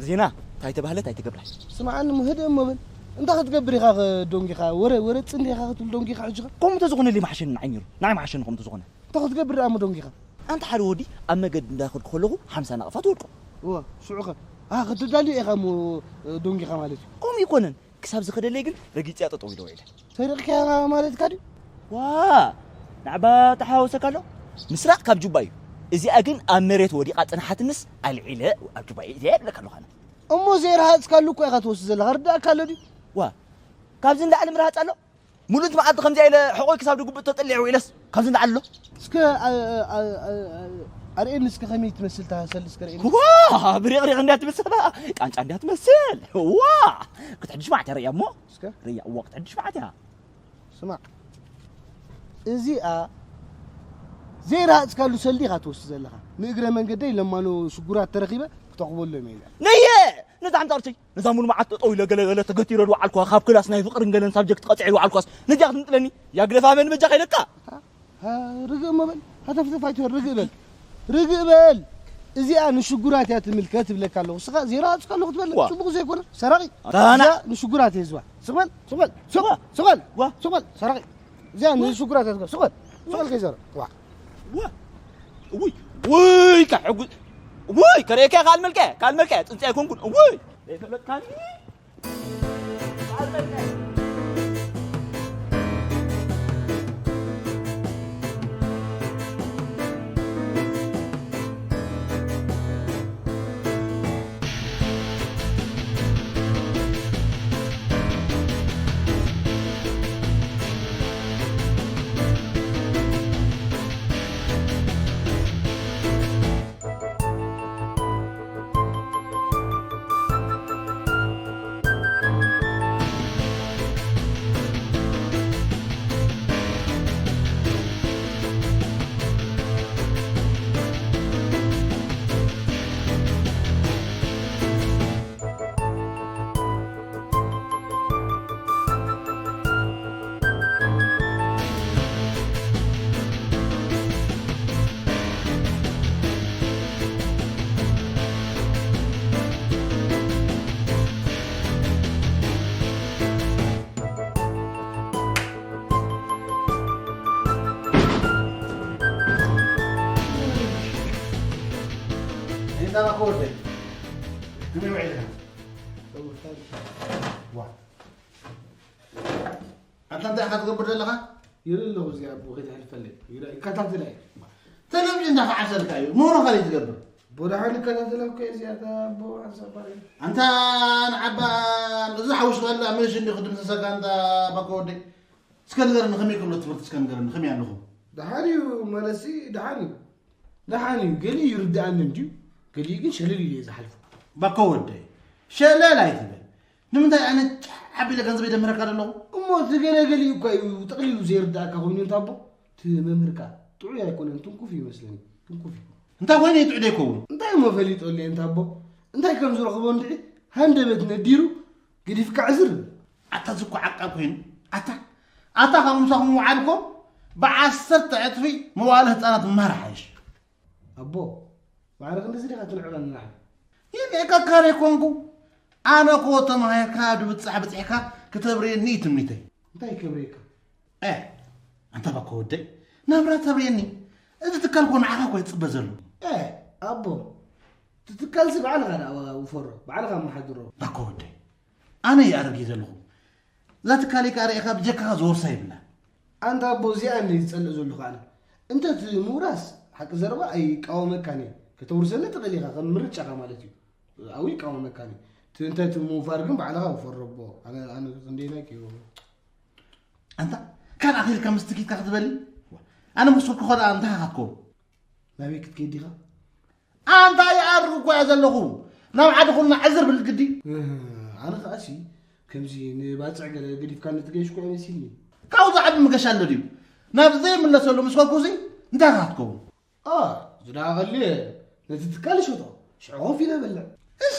ዜና፣ እንታይ ተባህለት ኣይተገብራሽ። ስምዓኒ እሞ ህድእ እሞ በል። እንታይ ክትገብር ኢኻ ከ ዶንጊኻ? ወረ፣ ወረ ጽን ኢኻ ክትብል ዶንጊኻ ሕጂ ኸ? ከምኡ ተዝኾነለይ መሓሸኒ ንዓይ ነይሩ። ንዓይ መሓሸኒ ከምኡ ተዝኾነ። እንታይ ክትገብር ደኣ እሞ ዶንጊኻ? ኣንታ ሓደ ወዲ ኣብ መገዲ እንዳኸድኩ ከለኹ ሓምሳ ናቕፋ ትወድቆ። እወ፣ ሽዑ ኸ? ኣሃ፣ ክትዳልዮ ኢኻ እሞ ዶንጊኻ ማለት እዩ። ከምኡ ኣይኮነን። ክሳብ ዝኸደለይ ግን ረጊጽያ ጠጠው ኢለ ውዒለ። ሰሪቕካያ ማለትካ ድዩ? ዋ፣ ናዕባ ተሓዋውሰካ ኣሎ። ምስራቕ ካብ ጁባ እዩ። እዚኣ ግን ኣብ መሬት ወዲቓ ጽንሓትንስ ኣልዒለ ኣብ ጁባ እየ እዚኣ ይብለካ ኣለኹ ኣነ። እሞ ዘይረሃጽካሉ እኮ ኢኻ ትወስድ ዘለኻ፣ ርዳእካ ኣሎ ድዩ? ዋ፣ ካብዚ ንላዕሊ ምርሃጽ ኣሎ? ምሉእቲ መዓልቲ ከምዚኣ ኢለ ሕቖይ ክሳብ ድጉብእ ተጠሊዐ ውዒለስ ካብዚ ንላዕሊ ኣሎ? እስከ፣ ኣ-፣ ኣ-፣ ኣ-፣ ኣ-፣ ኣርእየኒ እስከ ከመይ ትመስል እታ ሰልዲ እስከ ርእየኒ። ዋ፣ ብሪቕሪቕ እንድያ ትመስል፣ ቃንጫ እንድያ ትመስል። ዋ፣ ክትሕድሽ መዓት እያ ርእያ እሞ። እስከ። ርእያ፣ እዋ፣ ክትሕድሽ መዓት እያ። ስማዕ፣ እዚኣ ዘይረሃጽካሉ ሰልዲ ኢኻ ትወስድ ዘለኻ። ንእግረ መንገደይ ለማኖ ሽጉራት ተረኺበ ክተኽበሎም እየ ኢለ። ነየ! ነዛ ሓንቲ ኣርሰይ፣ ነዛ ሙሉ መዓት ጠጠው ኢለ ገለ ገለ ተገቲረ ዝወዓልኩዋ፣ ካብ ክላስ ናይ ፍቕርን ገለን ሳብጀክት ቀጺዐ ዝወዓልኩዋስ፣ ነዚኣ ክትምጥለኒ? ያ ግደፋ መን በጃኻ ኢለካ? ሃ፣ ርግእ እሞ በል። ሃተፍተፍ ኣይትበል፣ ርግእ በል። ርግእ በል። እዚኣ ንሽጉራት እያ ትምልከት እብለካ ኣለኹ። ንስኻ ዜሮ ኣጽካ ኣለኹ ትበልዕ። ዋ። ጽቡቕ ዘይኮነ። ሰራቒ። ኣታ ና- እዚኣ ንሽጉራት እየ ዝባ። ስቕ በል፣ ስቕ በል፣ ስቕ በል፣ ስቕ በል፣ ዋ። ስቕ በል፣ ሰራቒ። እዚኣ ንሽጉራት እያ ትባ። ስቕ በል፣ ስቕ በል ከይዘረ። ዋ። ዋ። ውይ፣ ውይ፣ ከሕጉ-፣ ውይ፣ ከርእየካ ካልእ መልክዕ፣ ካልእ መልክዕ፣ ጽንጺ ኣይኮንኩን። ውይ። ዘይፈለጥካኒ? እንዳ ኮርደ። ከመይ ውዒልካ? ዋ። ኣንታ እንታይ ኢኻ ትገብር ዘለኻ? ይርኢ ኣለኹ፣ እዚኣ ኣቦ ከይተሕልፈለይ። ይረ-፣ ይከታተላ እየ። ቴሌቪዥን እንዳኸዓሰልካ እዩ። ምህሮ ካልእ ትገብር። ኣቦ ደሓን ይከታተላ እኮ እየ፣ እዚኣ እታ ኣቦ ሓንሳብ ባርያ። ኣንታ ንዓባ፣ እዚ ሓውሽካ ኣላ፣ ምሽ እንዲ ክድምሰሰካ፣ ኣንታ ባኮ ወደይ። እስከ ንገረኒ፣ ከመይ ክብሎ ትምህርቲ፣ እስከ ንገረኒ፣ ከመይ ኣለኹም? ደሓን እዩ፣ ማለትሲ ደሓን እዩ። ደሓን እዩ፣ ገሊኡ ይርድኣኒ እንድዩ፣ ገሊኡ ግን ሸለል ኢሉ እየ ዝሓልፎ። ባኮ ወደይ፣ ሸለል ኣይትበል። ንምንታይ ኣነ ጫሕ ኣቢለ ገንዘብ የደምረካ ዘለኹ? እሞ እቲ ገለ ገሊኡ እኳ እዩ ጠቕሊሉ ዘይርድኣካ ኮይኑ፣ እንታ ኣቦ፣ እቲ መምህርካ ጥዑይ ኣይኮነን፣ ትንኩፍ እዩ ይመስለኒ፣ ትንኩፍ እዩ። እንታይ ኮይነ እዩ ጥዑይ ዘይከውን? እንታይ እሞ ፈሊጠሉ እየ፣ እንታ ኣቦ? እንታይ ከም ዝረኽቦ እንድዒ ሃንደበት ነዲሩ ገዲፍካ ዕዝር። ኣታ እዚ እኮ ዓቃብ ኮይኑ፣ ኣታ፣ ኣታ ካብ ምሳኹም ምውዓል እኮ ብዓሰርተ ዕጽፊ መዋእለ ህጻናት ምምሃር ሓይሽ። ኣቦ፣ ማዕረ ክንድዚ ዲኻ ትንዕቐኒ ንዓይ? ይንዕቀካ ዶ ኣይኮንኩ? ኣነ እኮ ተማሂርካ ድብጻሕ በጺሕካ ክተብርየኒ እዩ ትምኒተይ። እንታይ ከብርየካ? እ፣ ኣንታ ባኮ ወደይ፣ ናብራ ተብርየኒ። እዚ ትካል እኮ ንዓኻ እኮ ይጽበ ዘሎ። እ፣ ኣቦ፣ እቲ ትካልሲ ባዕልኻ ደኣ ውፈሮ፣ ባዕልኻ ኣመሓድሮ። ባኮ ወደይ፣ ኣነ እየ ኣረጊ ዘለኹ። እዛ ትካለይ ከኣ ርኢኻ ብጀካኻ ዝወርሳ የብላን። ኣንታ ኣቦ፣ እዚኣ እንደ ዝጸልእ ዘለኹ ኣነ። እንተ እቲ ምውራስ ሓቂ ዘረባ ኣይቃወመካን እየ። ከተውርሰኒ ትኽእል ኢኻ፣ ከም ምርጫኻ ማለት እዩ። ኣብኡ ይቃወመካን እዩ። እቲ፣ እንተ እቲ ምውፋር ግን ባዕልኻ ውፈሮ ኣቦ። ኣነ፣ ኣነ ክንደየናይ ክህቦ? ኣንታ፣ ካልእ ኣኺልካ ምስቲ ኪድካ ክትበሊ? ኣነ ምስ ወድኩ ከኣ እንታይ ኢኻ ክትከውን? ናበይ ክትከይድ ዲኻ? ኣንታ ይኣርግ እኮ እየ ዘለኹ። ናብ ዓዲ ኩልና ዕዝር ብል ግዲ። እህ፣ ኣነ ከኣሲ ከምዚ ንባጽዕ ገለ ገዲፍካኒ ትገይሽ እኮ መሲልኒ። ካብኡ ዝዓቢ ምገሻ ኣሎ ድዩ? ናብ ዘይምለሰሉ ምስ ከድኩ እዚ እንታይ ኢኻ ክትከውን? ኣ፣ እዚ ደኣ ቀሊል እየ። ነቲ ትካል ይሸጦ። ሽዑ ኮፍ ኢለ እበልዕ። እሽ!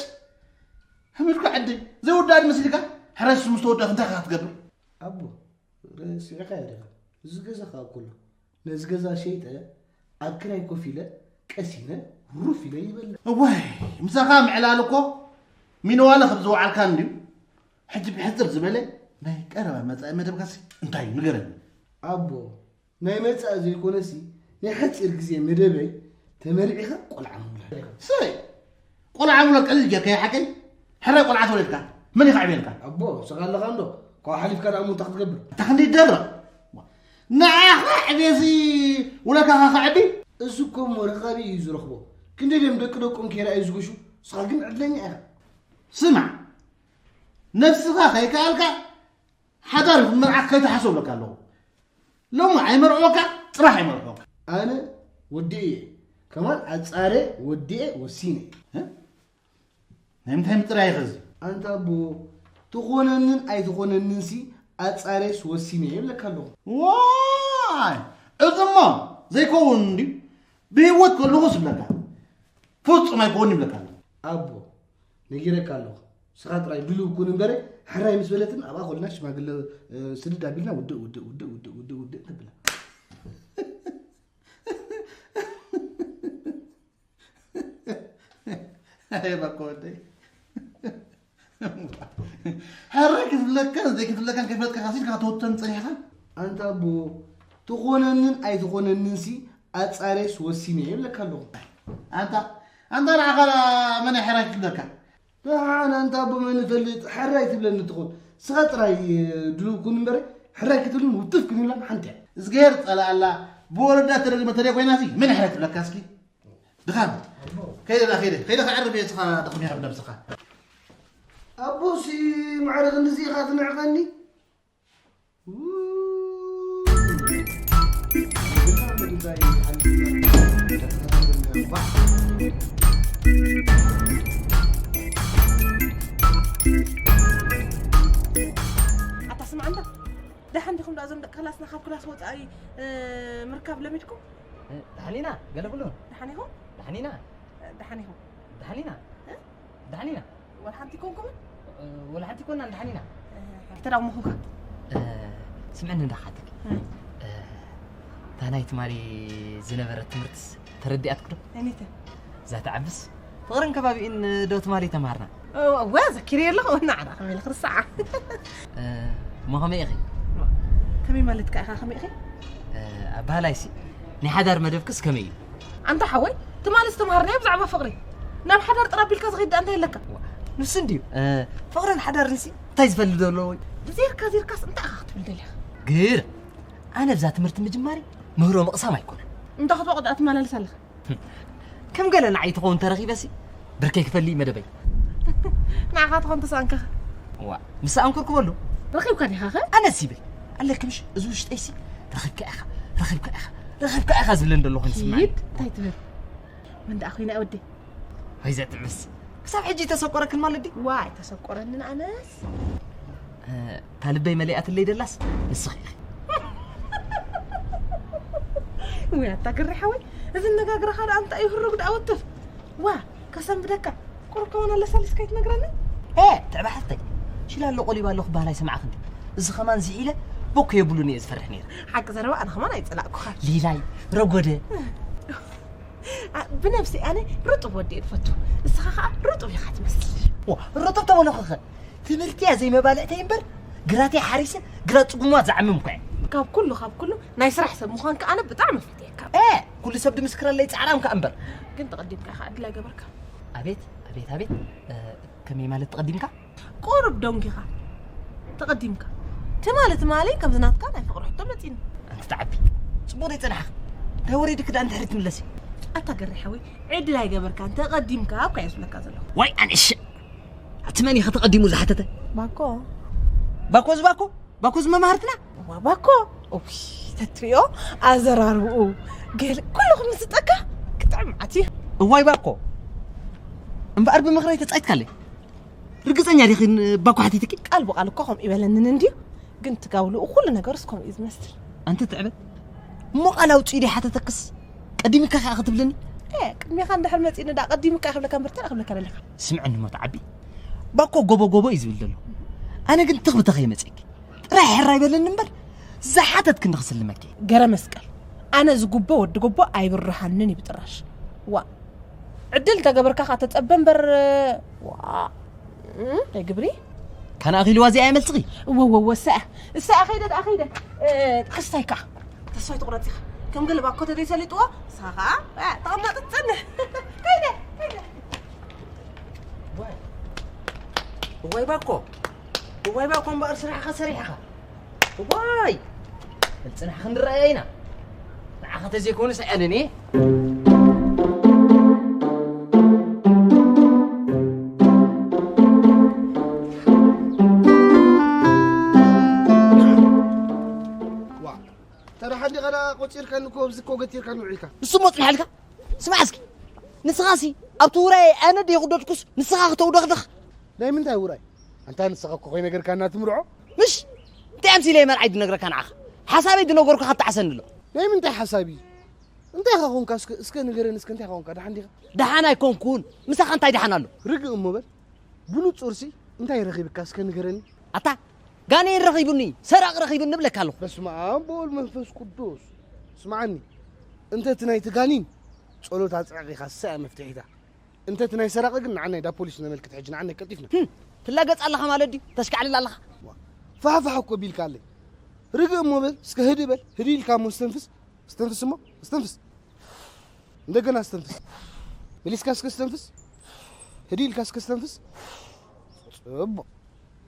ሕምድኩ ዓዲ ዘይውዳድ መሲልካ? ሕራይስ ምስ ተወደእክ እንታይ ኢኻ ክትገብር? ኣቦ፣ ረሲዕካዮ ዲኻ? እዚ ገዛ ከኣ እኮ ኣሎ። ነዚ ገዛ ሸይጠ ኣብ ክራይ ኮፍ ኢለ ቀሲነ ሩፍ ኢለ ይበልዕ። እዋይ፣ ምሳኻ ምዕላል እኮ ሚነዋለ ከም ዝወዓልካ እንድዩ። ሕጂ ብሕጽር ዝበለ ናይ ቀረባ መጻኢ መደብካሲ እንታይ እዩ? ንገረኒ። ኣቦ፣ ናይ መጻኢ ዘይኮነሲ ናይ ሓጺር ግዜ መደበይ ተመርዒኻ ቆልዓ ምውላድ። ሰይ፣ ቆልዓ ምውላድ ቀሊል ጌርካዮ ሓቀይ? ሕራይ ቆልዓ ተወሊድካ? መን ይኸዕብየልካ? ኣቦ፣ ስኻ ኣለኻ እንዶ? ካብኡ ሓሊፍካ ደኣ እሞ እንታይ ክትገብር? እንታይ ክንደይ ይደረቕ? ንዓኻ ዕቤዚ ውለታኻ ከዕቢ? እዚ እኮ እሞ ረኻቢ እዩ ዝረኽቦ። ክንደይ ድዮም ደቂ ደቆም ከይረኣዩ ዝጉሹ? ንስኻ ግን ዕድለኛ ኢኻ። ስማዕ፣ ነብስኻ ከይከኣልካ ሓዳር ይኹን መርዓ ከይትሓስቦ እብለካ ኣለኹ። ሎሚ ኣይመርዕወካ፣ ጽባሕ ኣይመርዕወካ። ኣነ ወዲኤ እየ። ከማን ኣጻርየ ወዲኤ ወሲነ እየ። እ? ናይ ምንታይ ምጽራይ ኢኸ እዚ? ኣንታ ኣቦ፣ ትኾነንን ኣይትኾነንንሲ ኣጻርየስ ወሲነ እየ እብለካ ኣለኹ። ዋይ! እዚ እሞ ዘይከውን እንድዩ። ብህይወት ከለኹስ እብለካ። ፍጹም ኣይከውን ይብለካ ኣለኹ። ኣቦ፣ ነጊረካ ኣለኹ። ንስኻ ጥራይ ድሉው ኩን እምበረ፣ ሕራይ ምስ በለትን ኣብኣ ኮልና ሽማግለ፣ እ፣ ስድድ ኣቢልና ውድእ፣ ውድእ፣ ውድእ፣ ውድእ፣ ውድእ፣ ውድእ ነብላ። ኣየ ባኮ ወደይ። ሕራይ ክትብለካን ዘይክትብለካን ከይፈለጥካ ካሲድካ ክትወተን ጸኒሕካ። ኣንታ ኣቦ፣ ትኾነንን ኣይትኾነንንሲ ኣጻርየስ ወሲነ እየ እብለካ ኣለኹ። ኣንታ፣ ኣንታ ንዓኻ መን እዩ ሕራይ ክትብለካ? ደሓን ኣንታ ኣቦ መን ይፈልጥ፣ ሕራይ ትብለኒ ትኾን። ንስኻ ጥራይ ድሉው ኩን እምበር፣ ሕራይ ክትብልን ውትፍ ክንብላን ሓንቲ እያ። እዝግሄር ጸላኣላ፣ ብወለዳ ተደግመ ተደይ ኮይናሲ፣ መን እዩ ሕራይ ትብለካ እስኪ? ድኻም። ከይደ፣ ከይደ፣ ከይደ ከዕርፍ እየ፣ እስኻ ደኺም ኢኻ ብነብስኻ። ኣቦሲ ማዕረ ክንድዚ ኢኻ ትንዕቐኒ? ኣታ ስምዓና፣ ደሓን ዲኹም ደኣ እዞም ደቂ ክላስና ካብ ክላስ ወጻኢ ምርካብ ለሚድኩም? ደሓን ኢና፣ ገለ ኩሉ። ደሓን ኢኹም? ደሓን ኢና። ደሓን ኢኹም? ደሓን ኢና። ደሓን ኢና። ዋላ ሓንቲ ኣይኮንኩምን? ዋላ ሓንቲ ኣይኮናን፣ ደሓን ኢና። እንተ ደኣ እሞ ኹንካ። ስምዕኒ እንዳ ክሓተኪ። እታ ናይ ትማሊ ዝነበረት ትምህርትስ ተረዲኣትኪ ዶ? ኣየነይተ? እዛ ትዓብስ ፍቕርን ከባቢኡን ዶ ትማሊ ተምሃርና? እወ፣ ዘኪረዮ ኣለኹ። ወናዕዳ ከመይ ኢለ ክርስዓ? እሞ ከመይ ኢኺ? ከመይ ማለትካ ኢኻ? ከመይ ኢኺ? ኣበሃላይሲ ናይ ሓዳር መደብክስ ከመይ እዩ? ኣንታ ሓወይ፣ ትማሊ ዝተምሃርናዮ ብዛዕባ ፍቕሪ። ናብ ሓዳር ጥራ ኣቢልካ ዝኸይድ ደኣ እንታይ ኣለካ? ንሱ እንድዩ። ፍቕርን ሓዳርንሲ እንታይ ዝፈልጥ ዘሎ ወይ? ዜርካ ዜርካስ እንታይ ኢኻ ክትብል ደሊኻ? ግር ኣነ ብዛ ትምህርቲ ምጅማሪ ምህሮ ምቕሳም ኣይኮነን። እንዳ ክትወቕዕ ደኣ ትመላለስ ኣለኻ። ከም ገለ ንዓይ ትኸውን ተረኺበሲ ብርከይ ክፈሊ መደበይ። ንዓኻ ትኾን ተሰኣንካ። ዋ፣ ምስ ኣንኮርኩ በሉ። ረኺብካ ዲኻ ኸ? ኣነስ ይብል ኣለኪ ምሽ እዚ ውሽጠይሲ ረኺብካ ኢኻ፣ ረኺብካ ኢኻ፣ ረኺብካ ኢኻ ዝብለኒ ዘሎ ኮይኑ ስምዓኒ። ኪድ እንታይ ትብል? መን ደኣ ኮይና ወዲ? ወይ ዘጥዕምስ ክሳብ ሕጂ ተሰቆረክን ማለት ድዩ? ዋ ኣይተሰቆረንን ኣነስ። እታ ልበይ መሊኣትለይ ደላስ ንስኺ ኢኺ። ወይ ኣታ ግሪ ሓወይ፣ እዚ ኣነጋግረኻ ደኣ እንታይ እዩ ህሩግ ደኣ ወትፍ። ዋ ከሰንብደካ ቁሩብ ከማን ኣለሳሊስካ ኣይትነግረኒ? እ ትዕባ ሓፍተይ፣ ሽላሎ ቆሊባ ኣለኹ ባህላ ኣይሰማዕኽን ድዩ? እዚ ከማን ዝሒለ ቦኮ የብሉን እየ ዝፈርሕ ነይረ። ሓቂ ዘረባ ኣነ ከማን ኣይጸላእኩኻን። ሊላይ ረጎደ። ብነብሲ ኣነ ርጡብ ወዲ እየ ዝፈቱ። ንስኻ ኸኣ ርጡብ ኢኻ ትመስል። ዋ ርጡብ ተበልኹኸ ትምህርትያ ዘይመባልዕተይ እምበር ግራተይ ሓሪሰ ግራት ጽጉማት ዝዓምም እኳ እየ። ካብ ኩሉ ካብ ኩሉ ናይ ስራሕ ሰብ ምዃንካ ኣነ ብጣዕሚ ፈትየካ። እ ኩሉ ሰብ ድምስክረለይ ጻዕራም ከኣ እምበር። ግን ተቐዲምካ ኢኻ ዕድል ኣይገበርካ። ኣቤት ኣቤት ኣቤት እ፣ ከመይ ማለት ተቐዲምካ? ቁሩብ ደንጒኻ ተቐዲምካ። ትማሊ ትማሊ ከምዚ ናትካ ናይ ፍቕሪ ሕቶ መጺኒ። ኣንቲ ትዓቢ ጽቡቕ ዘይጸናሕኺ እንታይ ወሪድኪ ደኣ ንድሕሪት ትምለሲ? ኣታ ገሬ ሓወይ ዕድል ኣይገበርካን ተቐዲምካ እኳ እየ ዝብለካ ዘለኹ። ዋይ ኣነሽ ኣቲ መን ኢኸ ተቐዲሙ ዝሓተተ? ባኮ። ባኮ እዚ ባኮ? ባኮ እዚ መማህርትና? እዋ ባኮ። ኡይ ተትሪኦ ኣዘራርብኡ ገለ ኩሉ ክምስጠካ ክጥዕም ዓትዩ። እዋይ ባኮ እምበኣር ብምኽረይ ተጻይትካለይ። ርግጸኛ ዲኺ ባኮ ሓቲትኪ? ቃል ብቓል እኮ ከምኡ ይበለንን እንድዩ ግን ትጋውልኡ ኩሉ ነገርስ ከምኡ እዩ ዝመስል። ኣንቲ ትዕበ እሞ ቃል ኣውጽኡ ዶ ሓተተክስ ቀዲምካ ከኣ ክትብልኒ? ኤ ቅድሜኻ እንድሕር መጺእኒ ደኣ ቀዲምካ ክብለካ እምበር እንታይ ክብለካ ደለኻ? ስምዕኒ እሞ ተዓቢ ባኮ ጎቦ ጎቦ እዩ ዝብል ዘሎ ኣነ ግን ትኽብተ ከይመጺእኪ ጥራሕ ሕራይ በለኒ እምበር ዝሓተትክኒ ክስልመኪ። ገረ መስቀል ኣነ ዝጉቦ ወዲ ጎቦ ኣይብርሃንን እዩ ብጥራሽ። ዋእ ዕድል እንተገበርካ ከኣ ተጸበ እምበር ዋእ ናይ ግብሪ። ካን ኣኺልዋ እዚኣ እያ መልስኺ። እወወወ እሳ እያ እሳ እያ ከይደ ደኣ ከይደ። ጠሓስታይ ከኣ ተስፋ ኣይትቑረጽ ኢኻ ከም ገለ ባኮ ተዘይሰሊጥዎ ንስኻ ከኣ ተቐማጢ ትጸንሕ። ከይደ ከይደ። እዋ ዋይ ባኮ፣ ዋይ ባኮ እምበኣር ስራሕኻ ሰሪሕኻ። ዋይ! በል ጽናሕ ክንረኣየ ኢና። ንዓኻ ተዘይኮኑስ ኣነን እየ። ዋ፣ ተራ ሓንዲ ቐዳ ቆጺርካኒ እኮ ኣብዚ እኮ ገቲርካኒ ውዒልካ። ንሱ እሞ ጽናሕ ኢልካ? ስማዕ እስኪ፣ ንስኻሲ ኣብቲ ውራይ ኣነ ድየ ክውደድኩስ ንስኻ ክተውደኽደኽ? ናይ ምንታይ ውራይ? ኣንታ ንስኻ እኮ ከይነገርካና ትምርዖ። ምሽ? እንታይ ኣምሲለ እየ መርዓይ ድነግረካ ንዓኻ? ሓሳበይ ድነገርኩኻ ትዓሰኒ ኣሎ። ናይ ምንታይ ሓሳብ እዩ? እንታይ ኢኻ ኾንካ እስከ፣ እስከ ንገረኒ እስከ እንታይ ኢኻ ኾንካ? ደሓን ዲኻ? ደሓን ኣይኮንኩን። ምሳኻ እንታይ ደሓን ኣሎ? ርግእ እሞ በል። ብንጹርሲ እንታይ ረኺብካ እስከ ንገረኒ? ኣታ ጋኔን ረኺቡኒ፣ ሰራቕ ረኺቡኒ እብለካ ኣለኹ። በስመ ኣብ ወወልድ መንፈስ ቅዱስ። ስምዓኒ፣ እንተ እቲ ናይቲ ጋኒን ጸሎት ኣጽዕቕ ኢኻ፣ እሳ እያ መፍትሒታ። እንተ እቲ ናይ ሰራቒ ግን ንዓናይ ዳ ፖሊስ ነመልክት ሕጂ፣ ንዓናይ ቀልጢፍና። ህም፣ ትላገጽ ኣለኻ ማለት ድዩ? ተሽካዕልል ኣለኻ። ዋ፣ ፋሕፋሕ እኮ ቢልካ ኣለይ። ርግእ እሞ በል፣ እስከ ህድእ በል፣ ህድእ ኢልካ እሞ እስተንፍስ፣ እስተንፍስ እሞ፣ እስተንፍስ። እንደገና እስተንፍስ። መሊስካ እስከ እስተንፍስ። ህድእ ኢልካ እስከ እስተንፍስ። ጽቡቕ።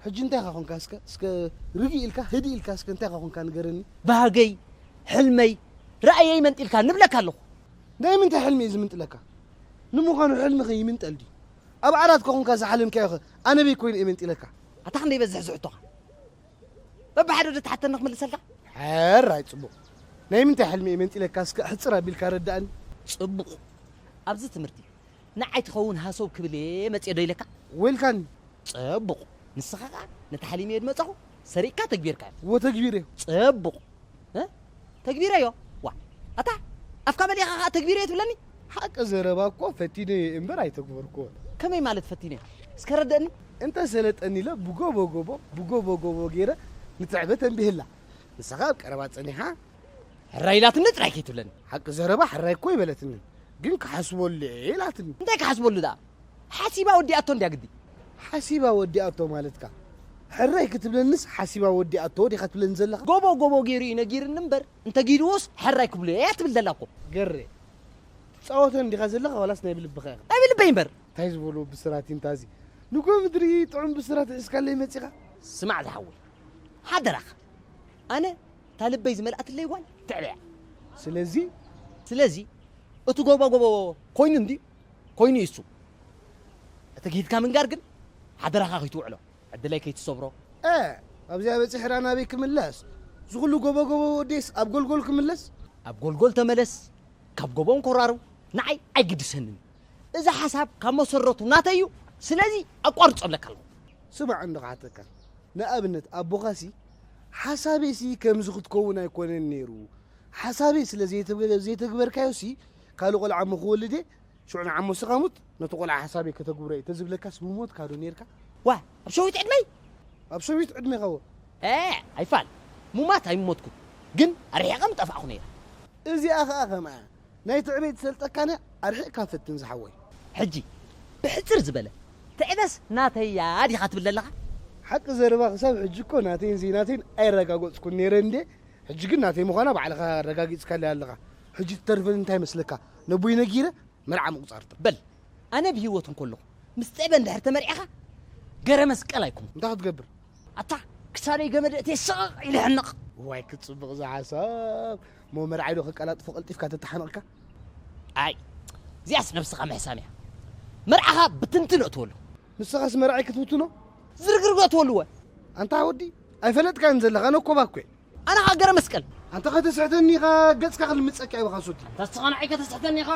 ሕጂ እንታይ ኢኻ ኾንካ እስከ፣ እስከ ርግእ ኢልካ፣ ህድእ ኢልካ እስከ እንታይ ኢኻ ኾንካ ንገረኒ። ባህገይ፣ ሕልመይ፣ ራእየይ መንጢልካ ንብለካ ኣለኹ። ናይ ምንታይ ሕልሚ እዩ ዝምንጥለካ? ንምዃኑ ሕልምኸ ይምንጠል ድዩ? ኣብ ዓራት ከኾንካ ዝሓለምካዮኸ ኣነ በይ ኮይነ እየ መንጢለካ? ኣታ ክንደይ በዝሕ ዝሕቶኻ? በብሓደ ዶ ትሓተኒ ክምልሰልካ? ሕራይ ጽቡቕ። ናይ ምንታይ ሕልሚ እየ መንጢለካ እስከ ሕጽር ኣቢልካ ረዳእኒ። ጽቡቕ። ኣብዚ ትምህርቲ ንዓይ ትኸውን ሃሰው ክብል እየ መጽየ ዶ ኢለካ? ወይልካኒ። ጽቡቕ። ንስኻ ከኣ ነቲ ሓሊመዮ ዝመጻኹ ሰሪቕካ ተግቢርካዮ። እዎ ተግቢረዮ። ጽቡቕ። እ? ተግቢረዮ? ዋ፣ ኣታ ኣፍካ መሊእኻ ከኣ ተግቢረዮ ትብለኒ? ሓቂ ዘረባ እኮ ፈቲነዮ እየ እምበር ኣይተግበርኩዎን። ከመይ ማለት ፈቲነዮ? እስከ ረደእኒ። እንተ ሰለጠኒ ኢለ ብጎቦ ጎቦ፣ ብጎቦ ጎቦ ገይረ ንትዕበ ተንቢህላ። ንስኻ ኣብ ቀረባ ጸኒሓ ሕራይ ኢላትኒ ጥራይ ከይትብለኒ። ሓቂ ዘረባ ሕራይ እኮ ኣይበለትንን፣ ግን ክሓስበሉ እየ ኢላትኒ። እንታይ ክሓስበሉ ደኣ? ሓሲባ ወዲኣቶ እንድያ ግዲ። ሓሲባ ወዲኣቶ ማለትካ? ሕራይ ክትብለንስ ሓሲባ ወዲኣቶ ዲኻ ትብለኒ ዘለኻ? ጎቦ ጎቦ ገይሩ እዩ ነጊርኒ እምበር፣ እንተ ጊድዎስ ሕራይ ክብሎ እየ ትብል ዘላ እኮ። ገሬ፣ ትጻወተን ዲኻ ዘለኻ ዋላስ ናይ ብልብኻ ኢኻ? ናይ ብልበይ እምበር። እንታይ ዝበሉ ብስራት እዩ እንታዚ? ንጎ ምድሪ ጥዑም ብስራት ሒዝካለይ መጺኻ? ስማዕ ዝሓወይ፣ ሓደራኻ። ኣነ እታ ልበይ ዝመልኣትለይ ጓል ትዕበያ። ስለዚ? ስለዚ እቲ ጎቦ ጎቦ ኮይኑ እንድዩ፣ ኮይኑ እዩ እሱ። እቲ ከይድካ ምንጋር ግን ሓደራኻ ከይትውዕሎ፣ ዕድለይ ከይትሰብሮ። እ፣ ኣብዚኣ በጺሐ ደኣ ናበይ ክምለስ? እዚ ኩሉ ጎቦ ጎቦ ወዲስ ኣብ ጎልጎል ክምለስ? ኣብ ጎልጎል ተመለስ፣ ካብ ጎቦን ኮራሩ ንዓይ ኣይግድሰንን። እዚ ሓሳብ ካብ መሰረቱ ናተይ እዩ፣ ስለዚ ኣቋርጾ እብለካ ኣለኹ። ስማዕ እንዶ ክሓተካ፣ ንኣብነት ኣቦኻሲ ሓሳበይሲ ከምዚ ክትከውን ኣይኮነን ነይሩ፣ ሓሳበይ ስለ ዘይተገ-፣ ዘይተግበርካዮሲ ካልእ ቆልዓ እሞ ክወልድ እየ፣ ሽዑ ንዓሞ ስኻ ሙት፣ ነቲ ቆልዓ ሓሳበይ ከተግብሮ እየ ተዝብለካስ ምሞትካ ዶ ነይርካ? ዋ፣ ኣብ ሸዊት ዕድመይ? ኣብ ሸዊት ዕድሜኻ እዎ። እ፣ ኣይፋል፣ ሙማት ኣይሞትኩን፣ ግን ኣርሒቐ ምጠፋእኹ ነይረ። እዚኣ ኸኣ ከምኣ፣ ናይ ትዕበይ ትሰልጠካንያ ኣርሒቕካ ፈትን ዝሓወይ። ሕጂ፣ ብሕጽር ዝበለ፣ ትዕበስ ናተያ ዲኻ ትብል ዘለኻ? ሓቂ ዘረባ ክሳብ ሕጂ እኮ ናተይን ዘይናተይን ኣይረጋገጽኩን ነይረ እንዴ፣ ሕጂ ግን ናተይ ምዃና ባዕልኻ ኣረጋጊጽካለይ ኣለኻ። ሕጂ ትተርፈኒ እንታይ መስለካ? ነቦይ ነጊረ መርዓ ምቑጻር ጥራይ። በል፣ ኣነ ብህይወት እንከለኹ ምስ ትዕበ እንድሕር ተመርዒኻ፣ ገረ መስቀል ኣይኮንኩ። እንታይ ክትገብር? ኣታ፣ ክሳደይ ገመድ እትየ ሰቐቕ ኢለ ሕነቕ። ዋይ፣ ክትጽብቕ እዛ ሓሳብ። እሞ መርዓይ ዶ ከቀላጥፎ ቀልጢፍካ ተተሓነቕካ? ኣይ፣ እዚኣስ ነብስኻ ምሕሳም እያ። መርዓኻ ብትንትን እእትወሉ። ንስኻስ መርዓይ ክትብትኖ? ዝርግርግ እእትወሉ እወ። ኣንታ ወዲ፣ ኣይፈለጥካን ዘለኻ፣ ኣነ እኮ ባኮ እየ። ኣነ ኸኣ ገረ መስቀል። ኣንታ ኸተስሕተኒ ኢኻ፣ ገጽካ ክልምጸካ እየ ብኻሶቲ። ኣንታ ንስኻ ንዓይ ከተስሕተኒ ኢኻ።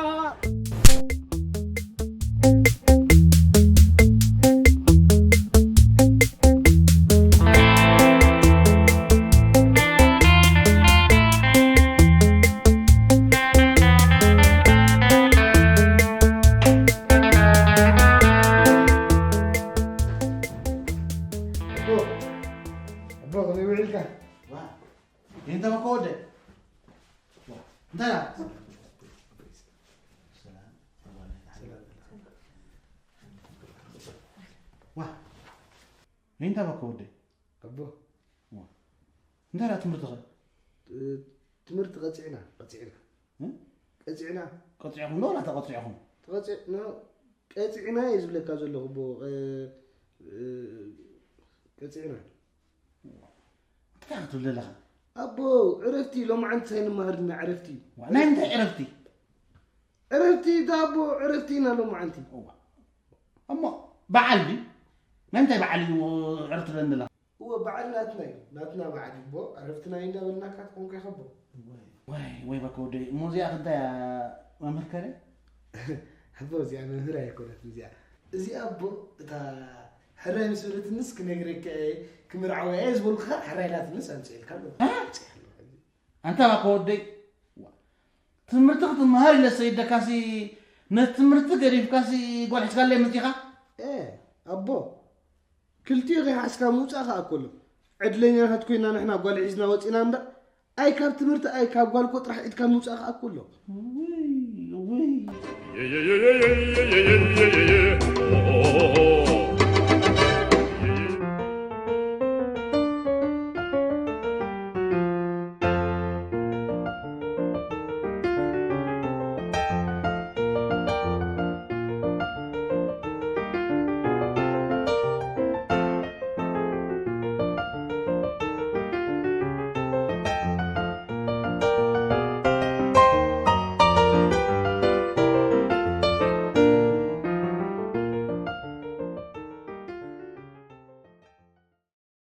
ኣቦ፣ ኣቦ፣ ከመይ ውዒልካ? ዋ፣ እንታይ ባኮ ወደ? ዋ፣ እንታይ ደኣ? ሰላም። ዋ፣ እንታይ ባኮ ወደ? ኣቦ። ዋ፣ እንታይ ደኣ ትምህርትኸ? እ፣ ትምህርቲ ቀጺዕና፣ ቀጺዕና። እ? ቀጺዕና። ቀጺዕኹም ዶ ዋላ ተቐጺዕኹም? ተቐጺዕ-፣ ኖ፣ ቀጺዕና እየ ዝብለካ ዘለኹ ኣቦ። እ፣ እ፣ ቀጺዕና። እንታይ ክትብል ዘለኻ? ኣቦ፣ ዕረፍቲ፣ ሎማዓንቲ ሳይንመሃር ድና ዕረፍቲ። ዋ፣ ናይ ምንታይ ዕረፍቲ? ዕረፍቲ፣ እታ ኣቦ፣ ዕረፍቲ ኢና ሎማዓንቲ። እዋ። እሞ በዓል ድዩ? ናይ ምንታይ በዓል እዩ ዕረፍቲ ትብለኒ ዘለኻ? እወ፣ በዓል ናትና እዩ። ናትና በዓል እዩ። ኣቦ፣ ዕረፍትና እዩ እንዳበልናካ ትኾንኩ ይኸቦ። ወይ፣ ወይ በቃ ወደይ፣ እሞ እዚኣ ክንታይ እያ መምህር ከረ? ኣቦ፣ እዚኣ መምህር ኣይኮነትን እዚኣ። እዚኣ ኣቦ፣ እታ ሕራይ ምስ በለትንስ ክነግረካ እየ፣ ክምርዓዋ እየ ዝበልኩኻ፣ ሕራይ ኢላትንስ ኣምፅኤልካ ኣለኹ። ኣምፅኤልካ ኣለኹ። ኣንታ እባ ከወደይ፣ ዋ፣ ትምህርቲ ክትመሃር ኢለ ሰይደካሲ፣ ነቲ ትምህርቲ ገዲፍካሲ ጓል ሒዝካለይ መፂኻ? ኤ፣ ኣቦ፣ ክልቲኡ ከይሓዝካ ምውፃእ ከኣ እኮ ኣሎ። ዕድለኛታት ኮይና ንሕና ጓል ሒዝና ወፂና እምበር፣ ኣይ ካብ ትምህርቲ ኣይ ካብ ጓል እኮ ጥራሕ ኢድካ ምውፃእ ከኣ እኮ ኣሎ። ውይ፣ ውይ።